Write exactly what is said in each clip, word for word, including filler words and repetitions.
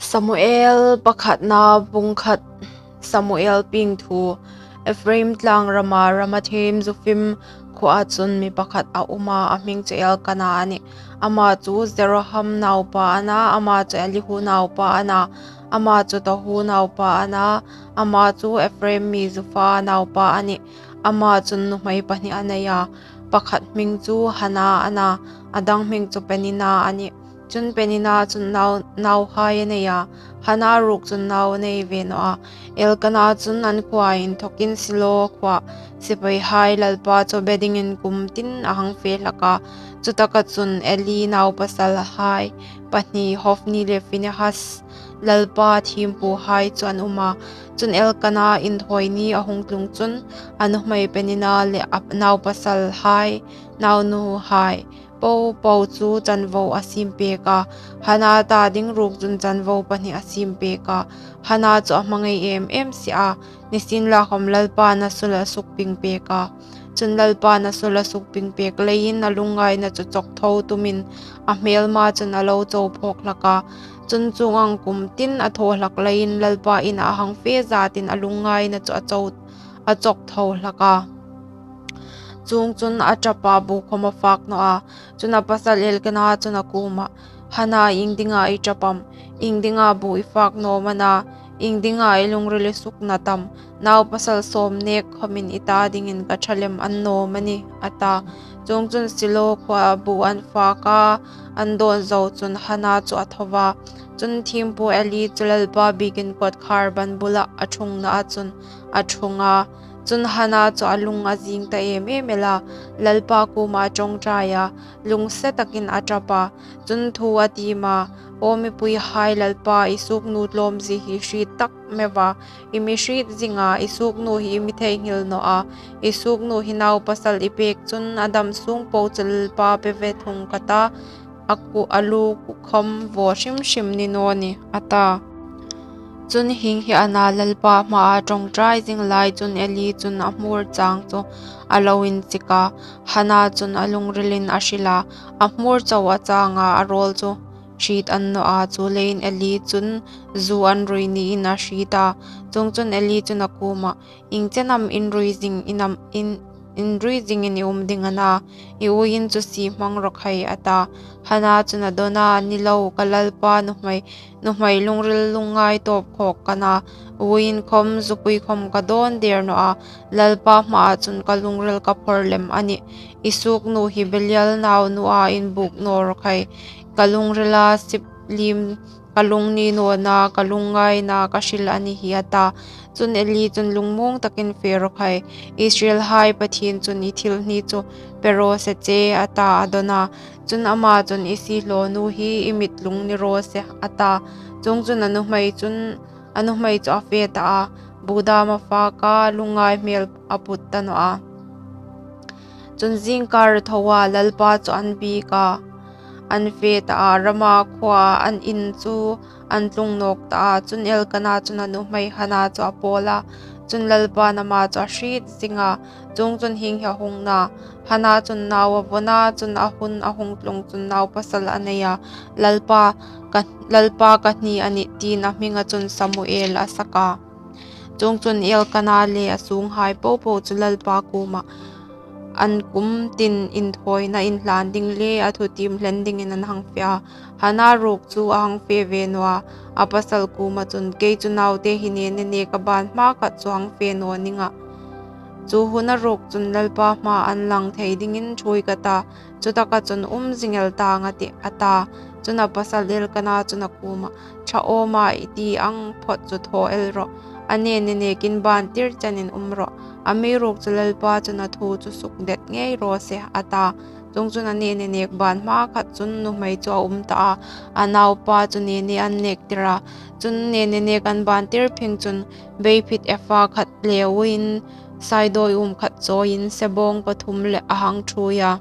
Samuel pakhatna bung khat. Samuel pieng thu. Ephraim tlang rama Ramathaim Zophim khuoa chun mi pakhat a um a, a hming chu Elkana a nih. Ama chu Jeroham naupa a na, ama chu Elihu naupa a na, ama chu Tohu naupa a na, ama chu Ephraim mi Zupha naupa a nih. Ama chun nuhmei pahni a nei a, pakhat hming chu Hana a na, a dang hming chu Penina a nih. Chun Penina chun nau, nauhai a nei a, Hana ruok chun nau a nei ve naw a. Elkana chun an khuoa inthokin Silo khuoa sipaihai Lalpa chu be dingin kum tin a hang fe hlak a. Chutaka chun Eli naupasalhai pahni Hophni le Phinehas, Lalpa thiempuhai chu an um a. Chun Elkana inthawi ni a hung tlung chun a nuhmei Penina le a naupasalhai naunuhai po po chu chanvo a siem pek a, Hana ta ding ruok chun chanvo pahni a siem pek a. Hana chu a hmangai em em si a, nisienlakhawm Lalpa'n a sul a sukping pek a. Chun Lalpa'n a sul a sukping pek leiin a lungngaina chu chawk tho tumin a hmêlma chun a lo cho phawk hlak a. Chun chuong ang kum tin a thaw hlak leiin Lalpa inah a hang fe zatin a lungngaina chu a cho, a chawk tho hlak a. Chuongchun a ṭap a, bu khawm a fak naw a. Chun a pasal Elkana chun a kuomah, Hana, iengdinga i ṭap am? Iengdinga bu i fak naw am a na? Iengdinga i lungril i suknat am? Naupasal sawm nêk khawmin i ta dingin ka ṭha lem annawm a nih, a ta. Chuongchun Silo khuoa bu an fak a, an dawn zo chun Hana chu a tho a. Chun thiempu Eli chu Lalpa biekin kawtkhar ban bulah a ṭhungna a chun a ṭhung a. Chun Hana chu a lung a zing ta em em el a, Lalpa kuomah a ṭawngṭai a, lungse takin a ṭap a. Chun thu a tiem a, Aw mipuihai, Lalpa i suoknu tlawmzie hi hriet tak meu a, i mi hriet zing a, i suoknu hi i mi theinghil naw a, i suoknu hi naupasal i pek chun a dam sung po chu Lalpa pe ve thung ka ta, a ku, a lu khawm vaw hrim hrim ni naw ni, a ta. Chun hieng hi a na, Lalpa hmaa ṭawngṭai zing lai chun Eli chun a hmur chang chu a lo inchik a, Hana chun a lungrilin a hril a, a hmur chau a chang a, a rawl chu hriet a ni naw a. Chuleiin Eli chun zu an rui niin a hriet a. Chuongchun Eli chun a kuomah, Ieng chen am in rui zing, in am, in, in rui zingin i um ding a na? I uoin chu sie hmang rawh khai, a ta. Hana chun a dawn a, Ni lo, ka Lalpa, nuhmei, nuhmei lungril lungngai tawp khawk ka na, uoin khawm zupui khawm ka dawn der naw a, Lalpa hmaa chun ka lungril ka phawr lem a nih. I suoknu hi Belial naunuin buk naw rawh khai, ka lungrila sip liem ka lung ni nawna, ka lungngaina ka hril a ni hi, a ta. Chun Eli chun, Lungmuong takin fe rawh khai, Israelhai Pathien chun i thil hni chu pe raw se che, a ta, a dawn a. Chun ama chun, I siehlawnu hi i mit lung ni raw se, a ta. Chuongchun a nuhmei chun, a nuhmei chu a fe ta a, bu dam a fak a, lungngai hmel a put ta naw a. Chun zingkar a tho a, Lalpa chu an biek a, an fe ta a, Rama khuoa an in chu an tlung nawk ta a. Chun Elkana chun a nuhmei Hana chu a pawl a, chun Lalpa'n ama chu a hriet zing a. Chuongchun hieng hi a hung na, Hana chun nau a vawn a, chun a hun a hung tlung chun naupasal a nei a, Lalpa ka, Lalpa ka hni a nih, tiin a hminga chun Samuel a sak a. Chuongchun Elkana le a sunghai po po chu Lalpa kuomah an kum tin inthawina inhlan ding le a thutiem hlen dingin an hang fe a. Hana ruok chu a hang fe ve naw a, a pasal kuoma chun, Kei chu naute hi nene nêk a ban hmakhat chu hang fe naw ning a, chu huna ruok chun Lalpa hmaa an lang thei dingin ṭhuoi ka ta, chutaka chun um zing el tang a tih, a ta. Chun a pasal Elkana chun a kuomah, Ṭha awma i ti ang phawt chu thaw el rawh, a nene nêkin bantir chenin um rawh, amiruokchu Lalpa chun a thu chu sukdet ngei raw se, a ta. Chuongchun a nene nêk ban hmakhat chun nuhmei chu a um ta a, a naupa chu nene an nêktir a. Chun nene nêk an bantir phing chun beiphit epha khat le uoin saidawi um khat chawiin sebawng pathum le a hang ṭhuoi a,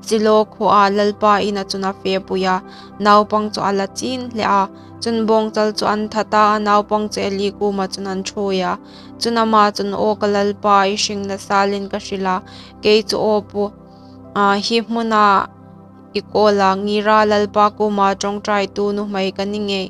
Silo khuoa Lalpa ina chun a fepui a, naupang chu a la chin hle a. Chun bawngchal chu an that a, naupang chu Eli kuoma chun an ṭhuoi a. Chun ama chun, Aw ka Lalpa, i hringna salin ka hril a, kei chu aw pu, a, hi hmuna i kawla ngir a, Lalpa kuoma ṭawngṭaitu nuhmei ka ni ngei.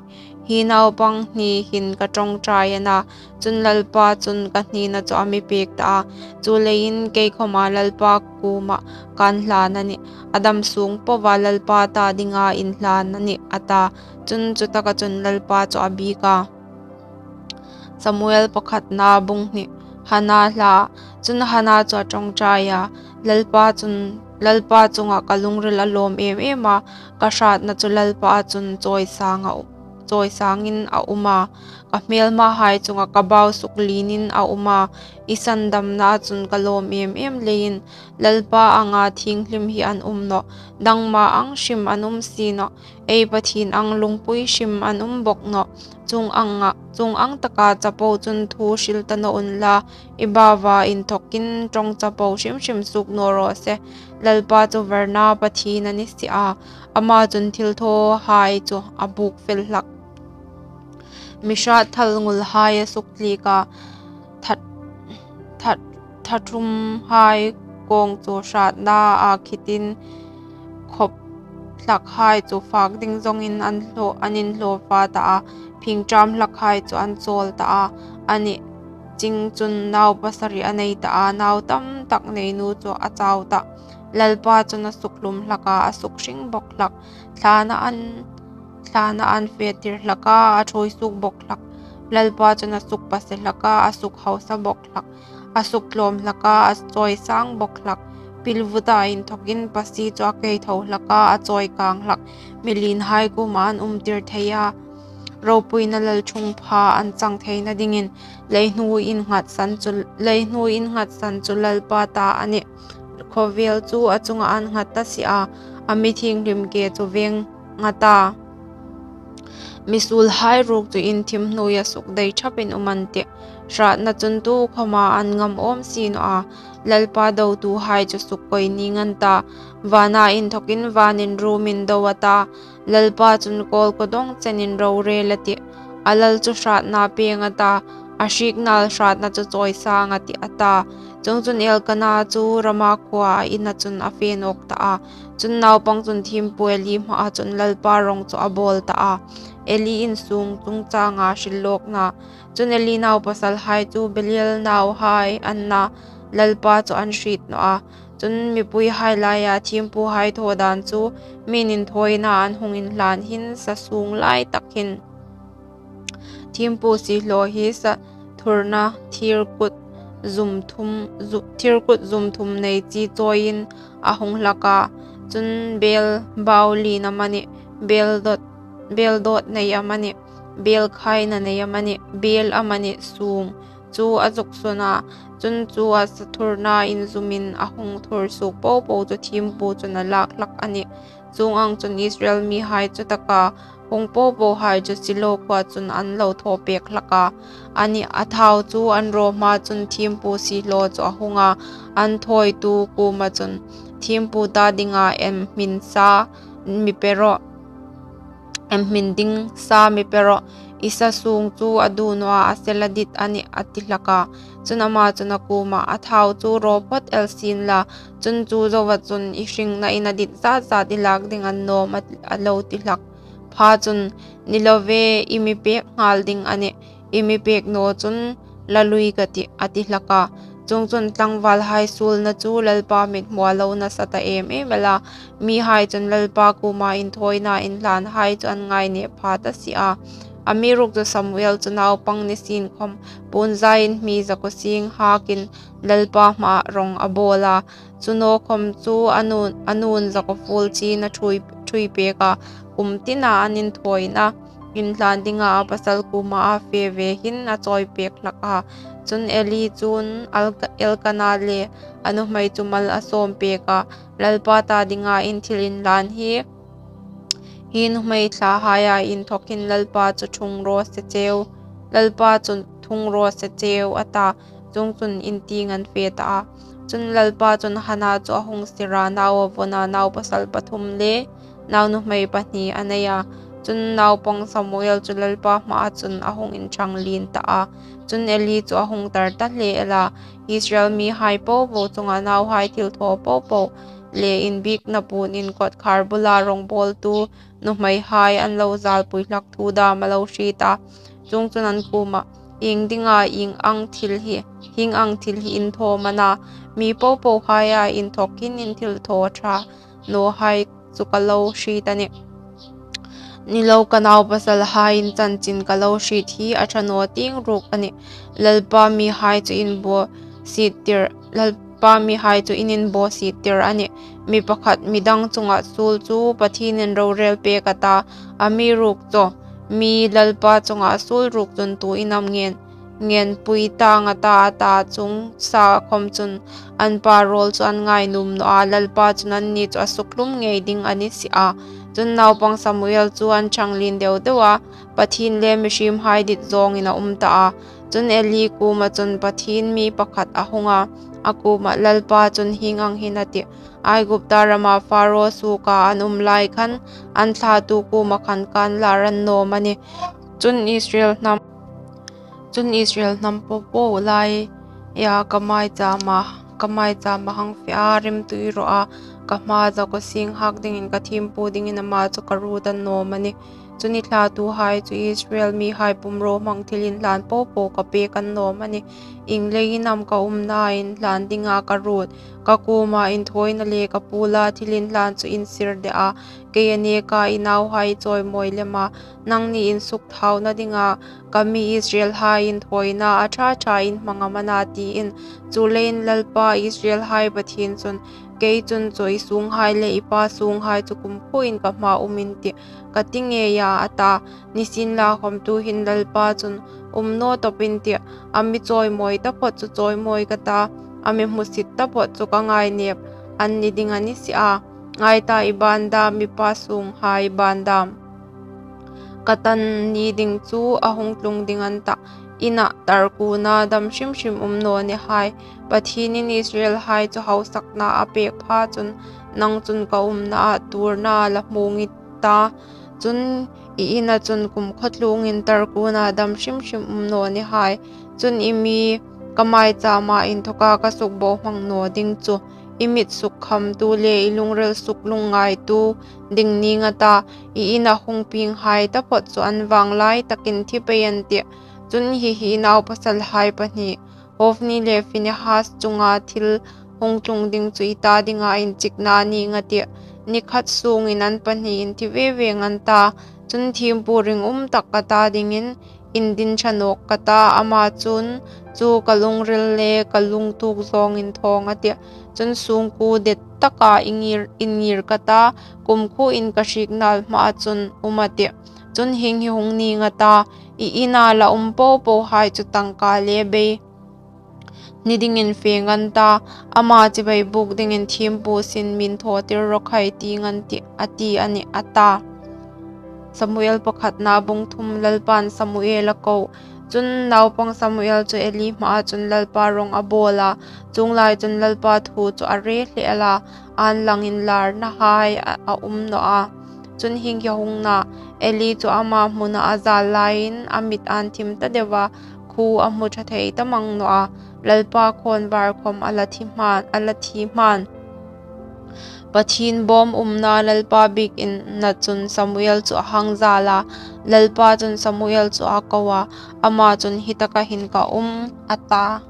Hi naupang hni hin ka ṭawngṭai a na, chun Lalpa chun ka hnina chu a mi pêk ta a. Chuleiin kei khawma Lalpa kuoma kan hlan a nih, a dam sung poa Lalpa ta dinga inhlan a nih, a ta. Chun chutaka chun Lalpa chu a biek a. Samuel pakhatna bung hni. Hana hla. Chun Hana chu a ṭawngṭai a, Lalpa chun, Lalpa chunga ka lungril a lawm em em a, ka hratna chu Lalpa chun chawisang a, chawisangin a um a, ka hmelmahai chunga ka bau suklinin a um a, i sandamna chun ka lawm em em leiin. Lalpa anga thienghlim hi an um nawh, dangma ang hrim an um si nawh, ei Pathien ang lungpui hrim an um bawk nawh. Chuong anga, chuong ang taka chapo chun thu hril ta naw unla, i baua inthawkin ṭawng chapo hrim hrim suok naw raw se. Lalpa chu varna Pathien a ni si a, ama chun thilthawhai chu a buk fel hlak. Mi hrat thal ngulhai a suktliek a, that, that, thathumhai kawng chu hratnaa khitin, khawp hlakhai chu fak ding zawngin an hlaw, an inhlaw fa ta a, phingṭam hlakhai chu an chawl ta a, a ni ching chun nau pasari a nei ta a, nau tam tak nei nu chu a chau ta. Lalpa chun a sukhlum hlak a, a sukhring bawk hlak. Thlana an, thlana an fe tir hlak a, a ṭhuoi suok bawk hlak. Lalpa chun a sukpase hlak a, a sukhausa bawk hlak. A suktlawm hlak a, a chawisang bawk hlak. Pilvuta inthawkin pasie chu a kei tho hlak a, a chawi kang hlak. Mi lienhai kuoma an um tir thei a, ropuina lalṭhungpha an chang theina dingin. Leihnuoi innghatsan chu, leihnuoi innghatsan chu Lalpa ta a nih. Khawvel chu a chunga an nghat ta si a, a mi thienghlim ke chu veng nghat a. Mi suolhai ruok chu inthim hnuoia sukdei ṭhapin um an tih. Hratna chun tukhawma an ngam awm si naw a, Lalpa dotuhai chu sukkawi ning an ta. Vana inthawkin vanin rumin do a ta, Lalpa chun kawlkawdawng chenin rorel a tih. A lal chu hratna pêng a ta, a hriek nal hratna chu chawisang a tih, a ta. Chuongchun Elkana chu Rama khuoa ina chun a fe nawk ta a. Chun naupang chun thiempu Eli hmaa chun Lalpa rawng chu a bawl ta a. Eli insung chungchanga hrillawkna. Chun Eli naupasalhai chu Belial nauhai an na, Lalpa chu an hriet naw a. Chun mipuihai laia thiempuhai thaw dan chu, miin inthawina an hung inhlan hin sa sung lai tak hin thiempu siehlaw hi sa thurna thir kut zum thum, zu-, thir kut zum thum nei chi chawiin a hung hlak a. Chun bel bau lien amanih, bel dawt, bel dawt nei amanih, bel khaina nei amanih, bel amanih sung chu a zuk sun a. Chun chu a sa thurna inzumin a hung thur suok po po chu thiempu chun a lak hlak a nih. Chuong ang chun Israel mihai chutaka hung po pohai chu Silo khuoa chun an lo thaw pek hlak a. Ani a thau chu an raw hma chun thiempu siehlaw chu a hung a, an thawitu kuoma chun, thiempu ta dinga inhmin sa mi pe rawh, inhmin ding sa mi pe rawh, i sa sung chu a du naw a, a sel a dit a nih, a ti hlak a. Chun ama chun a kuoma, a thau chu raw phawt el sien la, chun chu zoa chun i hringna in a dit zat zat i lak ding annawm, a, a lo ti hlak. Pha chun, ni lo ve, i mi pek nghal ding a nih, i mi pek naw chun la lui ka tih, a ti hlak a. Chuongchun tlangvalhai suolna chu Lalpa mithmua lo nasa ta em em el a. Mihai chun Lalpa kuoma inthawina inhlanhai chu an ngainep pha ta si a. Amiruokchu Samuel chu naupang ni sien khawm, puonzaiin hmi zakuo sing hakin Lalpa hmaa rawng a bawl a. Chu naw khawm chu a nu'n, a nu'n zakuo fuol chin a ṭhuoi, ṭhuoi pek a, kum tina an inthawina inhlan dinga a pasal kuoma a fe ve hin a chawi pek hlak a. Chun Eli chun Alka-, Elkana le a nuhmei chu mal a sawm pek a, Lalpa ta dinga in thil inhlan hi, hi nuhmei thlahaia inthawkin Lalpa chu thung raw se cheu, Lalpa chu thung raw se cheu, a ta. Chuongchun in tieng an fe ta a. Chun Lalpa chun Hana chu a hung sir a, nau a vawn a, nau pasal pathum le nau nuhmei pahni a nei a. Chun naupang Samuel chu Lalpa hmaa chun a hung inṭhang lien ta a. Chun Eli chu a hung tar ta hle el a, Israel mihai po po chunga nauhai thilthaw po po le inbiekna puon in kawtkhar bula rawngbawltu nuhmeihai an lo zalpui hlak thu dam a lo hriet a. Chuongchun an kuomah, "Iengdinga hieng ang thil hi, hieng ang thil hi in thaw am a na? Mi popohaia inthawk hin in thilthaw ṭha nawhai chu ka lo hriet a nih. Ni lo, ka naupasalhaiin chanchin ka lo hriet hi a ṭha naw tieng ruok a nih. Lalpa mihai chu in bawsiettir, Lalpa mihai chu in inbawsiettir a nih. Mi pakhat mi dang chunga suol chu Pathienin rorel pek a ta, amiruokchu mi Lalpa chunga suol ruok chun tuin am ngen, ngenpui tang a ta," a ta. Chuong sa khawm chun an pa rawl chu an ngai nuom naw a, Lalpa chun anni chu a sukhlum ngei ding a ni si a. Chun naupang Samuel chu an ṭhang lien deu deu a, Pathien le mihriemhai dit zawngin a um ta a. Chun Eli kuoma chun Pathien mi pakhat a hung a, a kuomah, "Lalpa chun hieng ang hin a tih, 'Aigupta rama Pharaoh suoka an um lai khan an thlatu kuoma khan kan lar a ni naw am a nih? Chun Israel hnam, chun Israel hnam popo laia ka maichama, ka maichama hang fe a, remtui raw a, ka hmaa zakuo sienghak dingin ka thiempu dingin ama chu ka ruot a ni naw am a nih? Chun i thlatuhai chu Israel mihai pumrawhmang thilinhlan popo ka pek a ni naw am a nih? Ieng leiin am ka umna inhlan dinga ka ruot? Ka kuoma inthawina le ka puola thilinhlan chu in sir de a, kei a neka i nauhai i chawimawi lem a. Nangni insukthawna dinga ka mi Israelhai inthawina a ṭha ṭha in hmang am a na?' tiin. Chuleiin Lalpa Israelhai Pathien chun, 'Kei chun chu i sunghai le i pa sunghai chu kumkhuoin ka hmaa um in tih ka ti ngei a,' a ta. Nisienlakhawm tuhin Lalpa chun, 'Um naw tawp in tih, a mi chawimawi taphawt chu chawimawi ka ta, a mi hmusit taphawt chu ka ngainep an ni ding a ni si a. Ngai ta, i ban dam, i pa sunghai ban dam ka tan ni ding chu a hung tlung ding a ni tah. Ina tar kuna dam hrim hrim um naw ni hai. Pathienin Israelhai chu hausakna a pek pha chun nang chun ka umnaa tuorna la hmu ngei ta. Chun i ina chun kumkhaw tlungin tar kuna dam hrim hrim um naw ni hai. Chun i mi ka maichama inthawka ka sukbohmang naw ding chu i mit sukkhamtu le i lungril suklungngaitu ding ning a ta, i ina hung pienghai taphawt chu an vanglai takin thi pei an tih. Chun hi hi i naupasalhai pahni, Hofni le Finehas chunga thil hung tlung ding chu i ta dinga inchikna ning a tih. Ni khat sungin an pahni in thi ve veng an ta. Chun thiempu ringum tak ka ta dingin indin ṭha nawk ka ta, ama chun chu ka lungril le ka lungtuok zawngin thawng a tih. Chun sungkuo det taka i ngir, i ngir ka ta, kumkhuoin ka hriek nal hmaa chun um a tih. Chun hieng hi hung ning a ta, i ina la um popohai chu tangka le bei ni dingin feng an ta, ama chibai buk dingin thiempu sin min thawtir rawh khai ti ngan tih, a ti a nih, a ta. Samuel pakhatna bung thum. Lalpan Samuel a ko. Chun naupang Samuel chu Eli hmaa chun Lalpa rawng a bawl a, chuong lai chun Lalpa thu chu a re hle a, an langin larnahai a, a um naw a. Chun hieng hi hung na, Eli chu ama hmuna a zal laiin a mit an thim ta deu a, khuo a hmu ṭha thei ta mang naw a, Lalpa khawnvar khawm a la thi hman, a la thi hman. Pathien bawm umna Lalpa biekina chun Samuel chu a hang zal a, Lalpa chun Samuel chu a ko a, ama chun, "Hi taka hin ka um," a ta.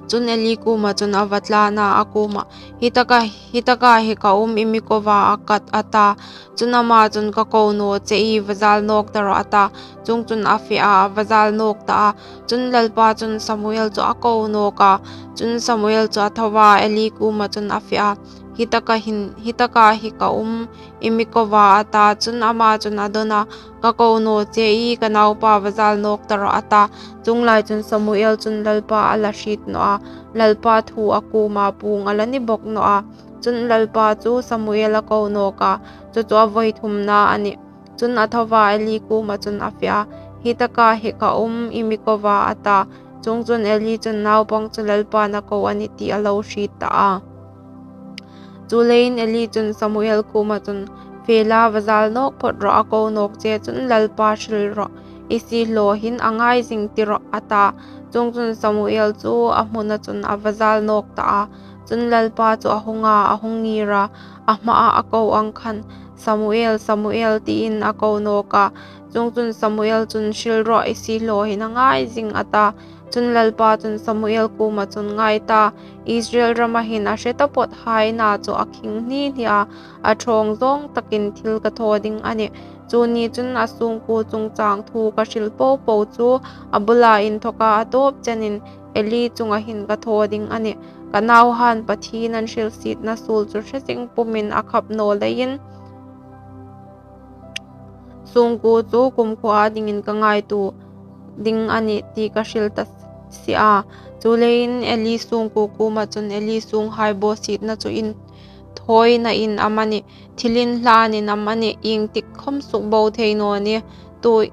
Chun Eli kuoma chun a va tlan a, a kuomah, "Hi taka, hi taka hi ka um, i mi ko va a ka," a ta. Chun ama chun, "Ka ko naw che, i va zal nawk ta rawh," a ta. Chuongchun a fe a, a va zal nawk ta a. Chun Lalpa chun Samuel chu a ko nawk a. Chun Samuel chu a tho a, Eli kuoma chun a fe a, "Hi taka hin, hi taka hi ka um, i mi ko va," a ta. Chun ama chun a dawn a, "Ka ko naw che, i ka naupa va zal nawk ta rawh," a ta. Chuong lai chun Samuel chun Lalpa a la hriet naw a, Lalpa thu a kuoma puong a la ni bawk naw a. Chun Lalpa chu Samuel a ko nawk a, chu chu a vawi thumna a nih. Chun a tho a, Eli kuoma chun a fe a, "Hi taka hi ka um, i mi ko va," a ta. Chuongchun Eli chun naupang chu Lalpan a ko a nih ti a lo hriet ta a. Chuleiin Eli chun Samuel kuoma chun, "Fe la, va zal nawk phawt rawh, a ko nawk che chun Lalpa hril rawh, i siehlaw hin a ngai zing ti rawh," a ta. Chuongchun Samuel chu a hmuna chun a va zal nawk ta a. Chun Lalpa chu a hung a, a hung ngir a, a hmaah a ko ang khan, "Samuel, Samuel," tiin a ko nawk a. Chuongchun Samuel chun, "Hril rawh, i siehlaw hin a ngai zing," a ta. Chun Lalpa chun Samuel kuoma chun, "Ngai ta, Israel rama hin a hre taphawt hai na chu a khing hni hni a, a ṭhawng zawng takin thil ka thaw ding a nih. Chu ni chun a sungkuo chungchang thu ka hril po po chu a bula inthawka a tawp chenin Eli chunga hin ka thaw ding a nih. Ka nauhan Pathien an hrilsietna suol chu hre zing pumin a khap naw leiin, sungkuo chu kumkhuoa dingin ka ngaituo ding a nih ti ka hril ta si a." Chuleiin Eli sungkuo kuoma chun, "Eli sunghai bawsietna chu inthawi nain amanih, thil inhlanin amanih, ieng tik khawm sukbo thei naw ni, tu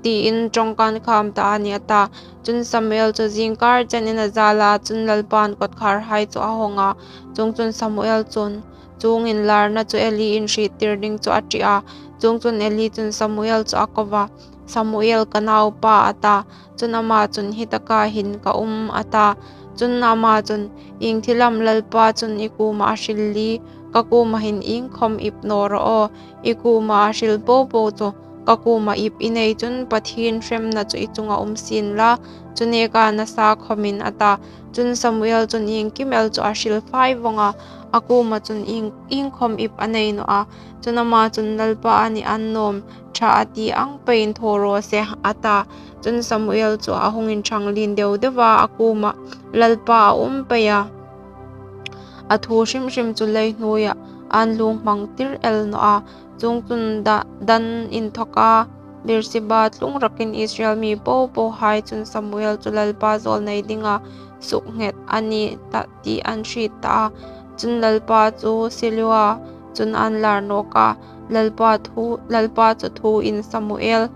tiin ṭawngkân kham ta a nih," a ta. Chun Samuel chu zingkar chenin a zal a, chun Lalpan kawtkhârhai chu a hawng a. Chuongchun Samuel chun chuong inlarna chu Eli inhriettir ding chu a ṭih a. Chuongchun Eli chun Samuel chu a ko a, "Samuel, ka naupa," a ta. Chun ama chun, "Hi taka hin ka um," a ta. Chun ama chun, "Ieng thil am Lalpa chun i kuoma a hril li? Ka kuoma hin iengkhawm ip naw rawh aw. I kuoma a hril po po chu ka kuoma ip i nei chun Pathien hremna chu i chunga um sien la, chu neka nasa khawmin," a ta. Chun Samuel chun iengkim el chu a hril fai vawng a, a kuoma chun ieng, iengkhawm ip a nei nawh a. Chun ama chun, "Lalpa a nih annawm ṭha a ti ang peiin thaw raw se," a ta. Chun Samuel chu a hung inṭhang lien deu deu a, a kuoma Lalpa a um pei a, a thu hrim hrim chu lei hnuoia an lunghmang tir el nawh a. Chuongchun Da-, Dan inthawka Beersheba tlung rakin Israel mi po pohai chun Samuel chu Lalpa zawlnei dinga sukdet a ni tah ti an hriet ta a. Chun Lalpa chu Siloa chun an lar nawk a. Lalpa thu, Lalpa chu thuin Samuel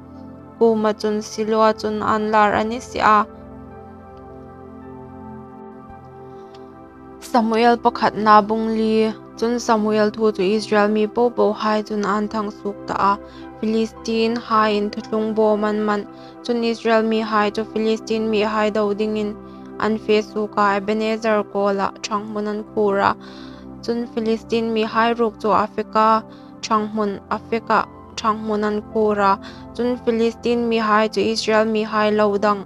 kuoma chun Siloa chun an lar a ni si a. Samuel pakhatna bung li. Chun Samuel thu chu Israel mi po pohai chun an thang suok ta a, Philistine haiin thuthlung bawm an man. Chun Israel mihai chu Philistine mihai do dingin an fe suok a, Ebenezer kawla ṭhanghmun an khuor a. Chun Philistine mihai ruok chu Apheka ṭhanghmun, Apheka ṭhanghmun an khuor a. Chun Philistine mihai chu Israel mihai lo dang,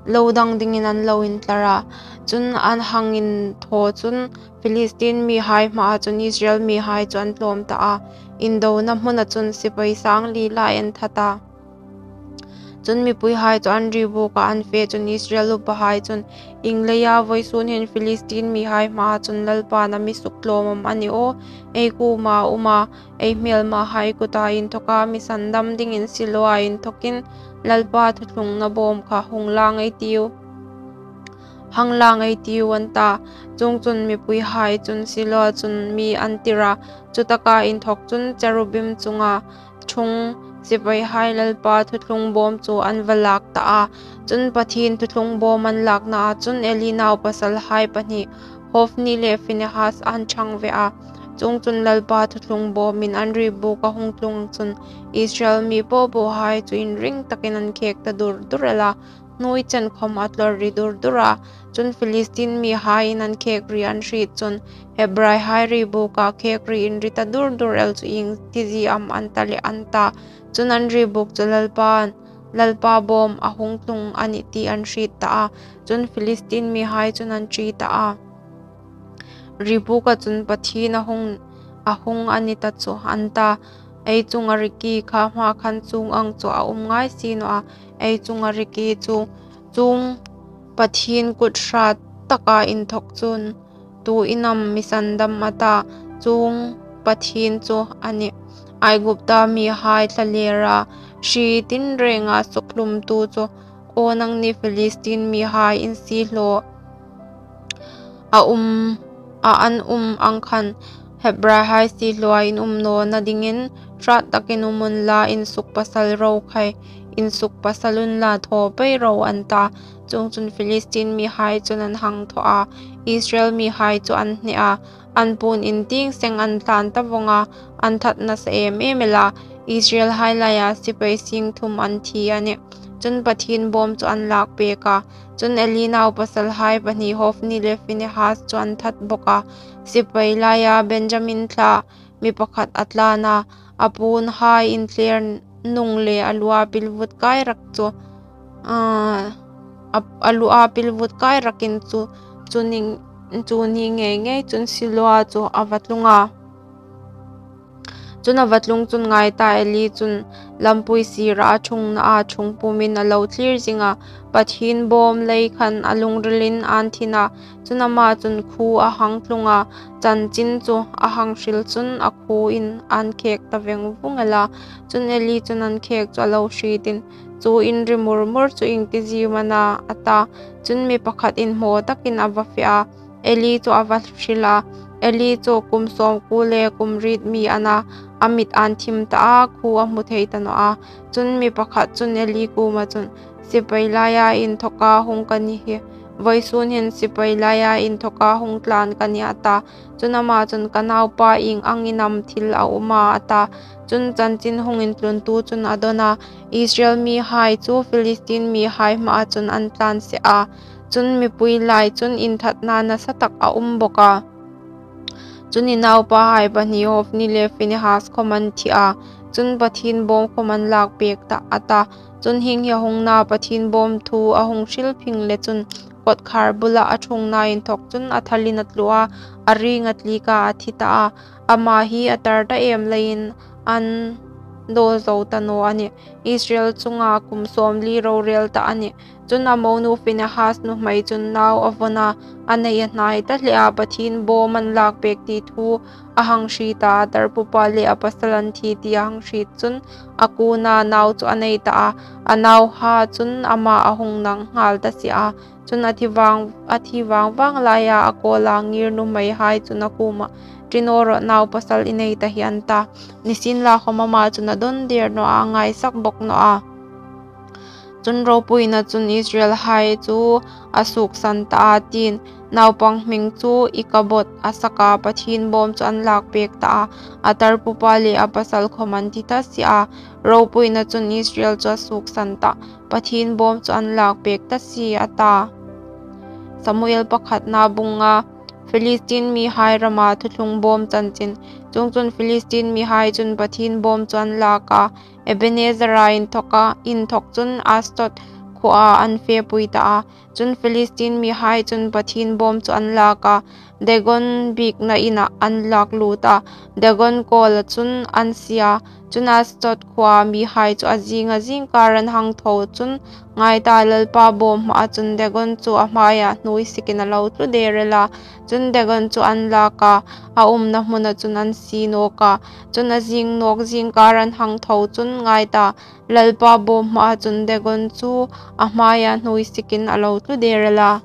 lo dang dingin an lo intlar a. Chun an hang inthaw chun Philistine mihai hmaa chun Israel mihai chu an tlawm ta a, indona hmuna chun sipai sang li lai an that a. Chun mipuihai chu an ri buka an fe chun Israel upahai chun, "Ieng leia vawisun hin Philistine mihai hmaa chun Lalpan a mi suktlawm am a ni aw? Ei kuoma um a, ei hmelmahai kuta inthawka mi sandam dingin Siloa inthawkin Lalpa thuthlungna bawm kha hung lang ei tiu, hang lang ei tiu," an ta. Chuongchun mipuihai chun Siloa chun mi an tir a, chutaka inthawk chun cherubim chunga ṭhung sipaihai Lalpa thuthlung bawm chu an va lak ta a. Chun Pathien thuthlung bawm an laknaa chun Eli naupasalhai pahni, Hophni le Phinehas an ṭhang ve a. Chuongchun Lalpa thuthlung bawmin an ri buka hung tlung chun Israel mi po pohai chu inring takin an khek ta dur dur el a. Hnuoi chen khawm a tlawr ri dur dur a. Chun Philistine mihaiin an khek ri an hriet chun Hebraihai ri buka khek ri inri ta dur dur el chu ieng tizie am an ta le an ta. Chun an ri buk chu Lalpa, Lalpa bawm a hung tlung a nih ti an hriet ta a. Chun Philistine mihai chun an ṭi ta a, "Ri buka chun Pathien a hung, a hung a ni ta chu," an ta. "Ei chunga riki kha hma khan chuong ang chu a um ngai si naw a. Ei chunga riki chu chuong Pathien kut hrat taka inthawk chun tuin am mi sandam a ta, chuong Pathien chu a nih. Aigupta mihai thlalera hri tinrenga sukhlumtu chu, aw nangni Philistine mihai in siehlaw a um, a an um ang khan Hebraihai siehlawa in um nawna dingin hrat takin um unla, insuk pasal ro khai, insuk pasal unla thaw pei ro," an ta. Chuongchun Philistine mihai chun an hang thaw a, Israel mihai chu an hneh a, an puon in tieng seng an tlan ta vawng a, an that nasa em em el a, Israelhai laia sipai sing thum an thi a nih. Chun Pathien bawm chu an lak pek a. Chun Eli naupasalhai pahni Hophni le Phinehas chu an that bawk a. Sipai laia Benjamin thla mi pakhat a tlan a, a puonhai inthler nung le a lua pilvut kai rak chu, a, a, a lua pilvut kai rakin chu, chu ning, chu ni ngei ngei chun Siloa chu a va tlung a. Chun a va tlung chun ngai ta, Eli chun lampui sira a ṭhungna a ṭhung pumin a lo thlir zing a, Pathien bawm lei khan a lungrilin an thin a. Chun ama chun khuo a hang tlung a, chanchin chu a hang hril chun a khuoin an khek ta veng vung el a. Chun Eli chun an khek chu a lo hriet in, "Chu inri mur mur chu iengtizie am a na?" a ta. Chun mi pakhat inhmaw takin a va fe a, Eli chu a va hril a. Eli chu kum sawmkuo le kum riet mi a na, a mit an thim ta a, khuo a hmu thei ta naw a. Chun mi pakhat chun Eli kuoma chun, "Sipai laia inthawka hung ka ni hi, vawisun hin sipai laia inthawka hung tlan ka nih," a ta. Chun ama chun, "Ka naupa, ieng angin am thil a um a?" a ta. Chun chanchin hung intluntu chun a dawn a, "Israel mihai chu Philistine mihai hmaa chun an tlan si a." Chun mipui lai chun inthatna nasa tak a um bawk a. Chun i naupahai pahni Hophni le Phinehas khawm an thi a, chun Pathien bawm khawm an lak pek tah, a ta. Chun hieng hi a hung na, Pathien bawm thu a hung hril phing le chun kawtkhar bula a ṭhungna inthawk chun a thalin a tlu a, a ring a tlik a, a thi ta a. Ama hi a tar ta em leiin an daw zo ta naw a nih. Israel chunga kum sawmli rorel ta a nih. Chun a monu Phinehas nuhmei chun nau a vawn a, a nei a hnai ta hle a, Pathien bawm an lak pek ti thu a hang hriet a, a tarpupa le a pasal an thi ti a hang hriet chun a kuna nau chu a nei ta a, a nauha chun ama a hung nang nghal ta si a. Chun a thi vang, a thi vang vang laia a kawla ngir nuhmeihai chun a kuoma, "Ṭi naw rawh, naupasal i nei ta hi," an ta. Nisienlakhawm ama chun a dawn der naw a, a ngaisak bawk naw a. Chun ropuina chun Israelhai chu a suoksan ta a, tiin, "Naupang hming chu Ikabod a sak a, Pathien bawm chu an lak pek ta a, a tarpupa le a pasal khawm an thi ta si a." Ropuina chun Israel chu a suoksan ta, "Pathien bawm chu an lak pek ta si," a ta. Samuel pakhatna bung nga. Philistine mihai rama thuthlung bawm chanchin. Chuongchun Philistine mihai chun Pathien bawm chu an lak a, Ebenezera inthawka, inthawk chun Asdod khuoa an fepui ta a. Chun Philistine mihai chun Pathien bawm chu an lak a, Dagon biekna inah an lak lut a, Dagon kawla chun an sie a. Chun Asdod khuoa mihai chu a zinga zingkar an hang tho chun, ngai ta, Lalpa bawm hmaa chun Dagon chu a hmaia hnuoi sikin a lo tlu der el a. Chun Dagon chu an lak a, a umna hmuna chun an sie nawk a. Chun a zing nawk zingkar an hang tho chun, ngai ta, Lalpa bawm hmaa chun Dagon chu a hmaia hnuoi sikin a lo tlu der el a.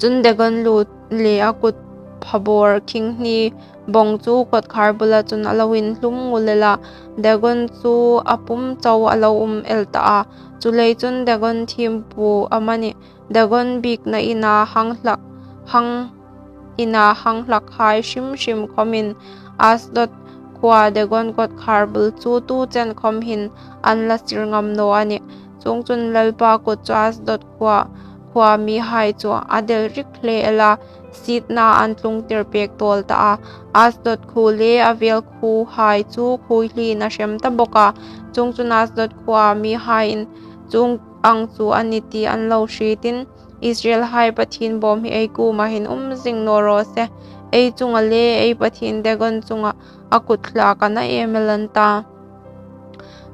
Chun Dagon lu le a kut phabawr khing hni bawng chu kawtkhar bula chun a lo inhlum ngul el a, Dagon chu a pum chau a lo um el ta a. Chuleiin chun Dagon thiempu amanih, Dagon biekna ina hang hlak, hang ina hang hlakhai hrim hrim khawmin Asdod khuoa Dagon kawtkhar bul chu tu chen khawm hin an la sir ngam naw a nih. Chuongchun Lalpa kut chu Asdod khuoa, khuoa mihai chu a del rik hle el a, sietna an tlungtir pek tawl ta a. Asdod khuo le a vel khuohai chu khuoihliin a hrem ta bawk a. Chuongchun Asdod khuoa mihaiin, "Chuong ang chu a ni ti an lo hrietin, Israelhai Pathien bawm hi ei kuoma hin um zing naw raw se, ei chunga le ei pathien Dagon chunga a kut hlak a na em el," an ta.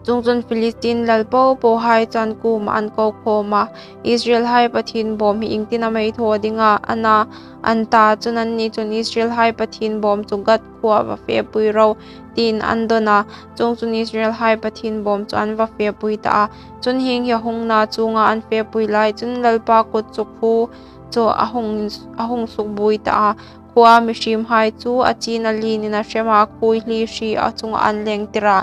Chuongchun Philistine lal po pohai chu an kuoma an ko khawm a, "Israelhai Pathien bawm hi iengtin am ei thaw dinga a na?" an ta. Chun anni chun, "Israelhai Pathien bawm chu Gath khuoa va fepui ro," tiin an dawn a. Chuongchun Israelhai Pathien bawm chu an va fepui ta a. Chun hieng hi a hung na, chuonga an fepui lai chun Lalpa kut chu khuo chu a hung, a hung sukbuoi ta a. Khuoa mihriemhai chu a chin a lienin a hrem a, khuoihli hri a chunga an lengtir a.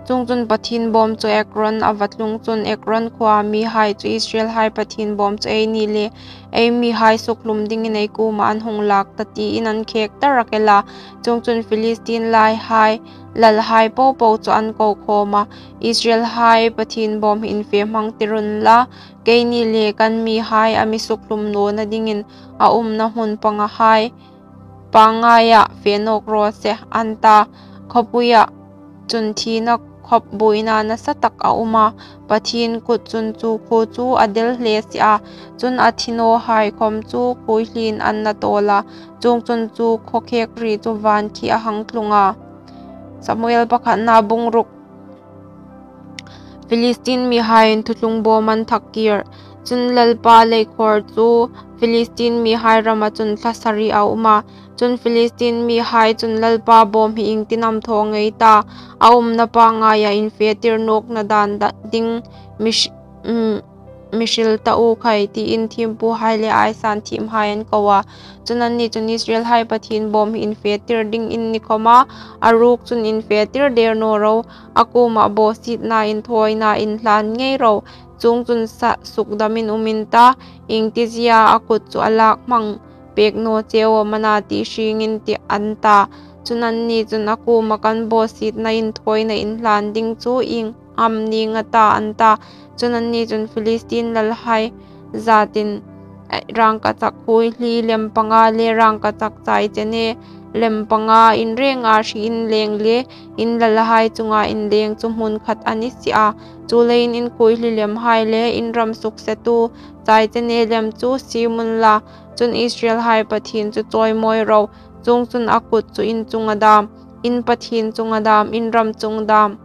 Chuongchun, Pathien bâwm chu Ekron a va tlung chun, Ekron khuoa mihai chu, Israelhai Pathien bâwm chu eini le ei mihai sukhlum dingin ei kuomah an hung lâk ta, tiin an khêk tarak el a. Chuongchun, Philistin lalhai po po chu an ko khâwm a, Israelhai Pathien bâwm hi infe hmangtir unla, keini le kan mihai a mi sukhlum nawna dingin a umna hmun pangahai pângngaia fe nâwk raw se, an ta. Khawpuiah chun thina khawp buoina nasatak a um a, Pathien kut chun chu khuo chu a del hle si a. Chun, a thi nawhai khawm chu khuoihliin an na tâwl a, chuongchun, chu khaw khêk ri chu vân khi a hang tlung a. Samuel pakhatna bung ruk. Philistin mihai inthutlung bâwm an thak kîr. Chun, Lalpa leikhâwr chu Philistin mihai rama chun thla sari a um a. Chun, Philistin mihai chun, Lalpa bâwm hi iengtin am thaw ngei ta? A umna pângngaiah infetir nâwkna dân ding mi hril ta u khai, tiin thiempuhai le aisan thiemhai an ko a. Chun, anni chun, Israelhai Pathien bâwm hi infetir ding in ni khawma, a ruok chun infetir dêr naw ro, a kuomah bawsietna inthawina inhlân ngei ro, chuongchun, sukdamin um in ta, iengtiziea a kut chu a lâk hmang pêk naw cheu am a na, ti hrieng in tih, an ta. Chun, anni chun, A kuoma kan bawsietna inthawina inhlân ding chu ieng am nîng a ta? an ta. Chun, anni chun, Philistin lalhai zâtin rângkachak khuoihli lem panga le rângkachak chaichene lem panga, in rênga hri inlêng le in lalhai chunga inlêng chu hmunkhat a ni si a; chuleiin, in khuoihli lemhai le in ram suksetu chaichene lem chu siem unla, chun, Israelhai Pathien chu chawimawi ro; chuongchun, a kut chu in chunga dâm, in Pathien chunga dâm, in ram chunga dâm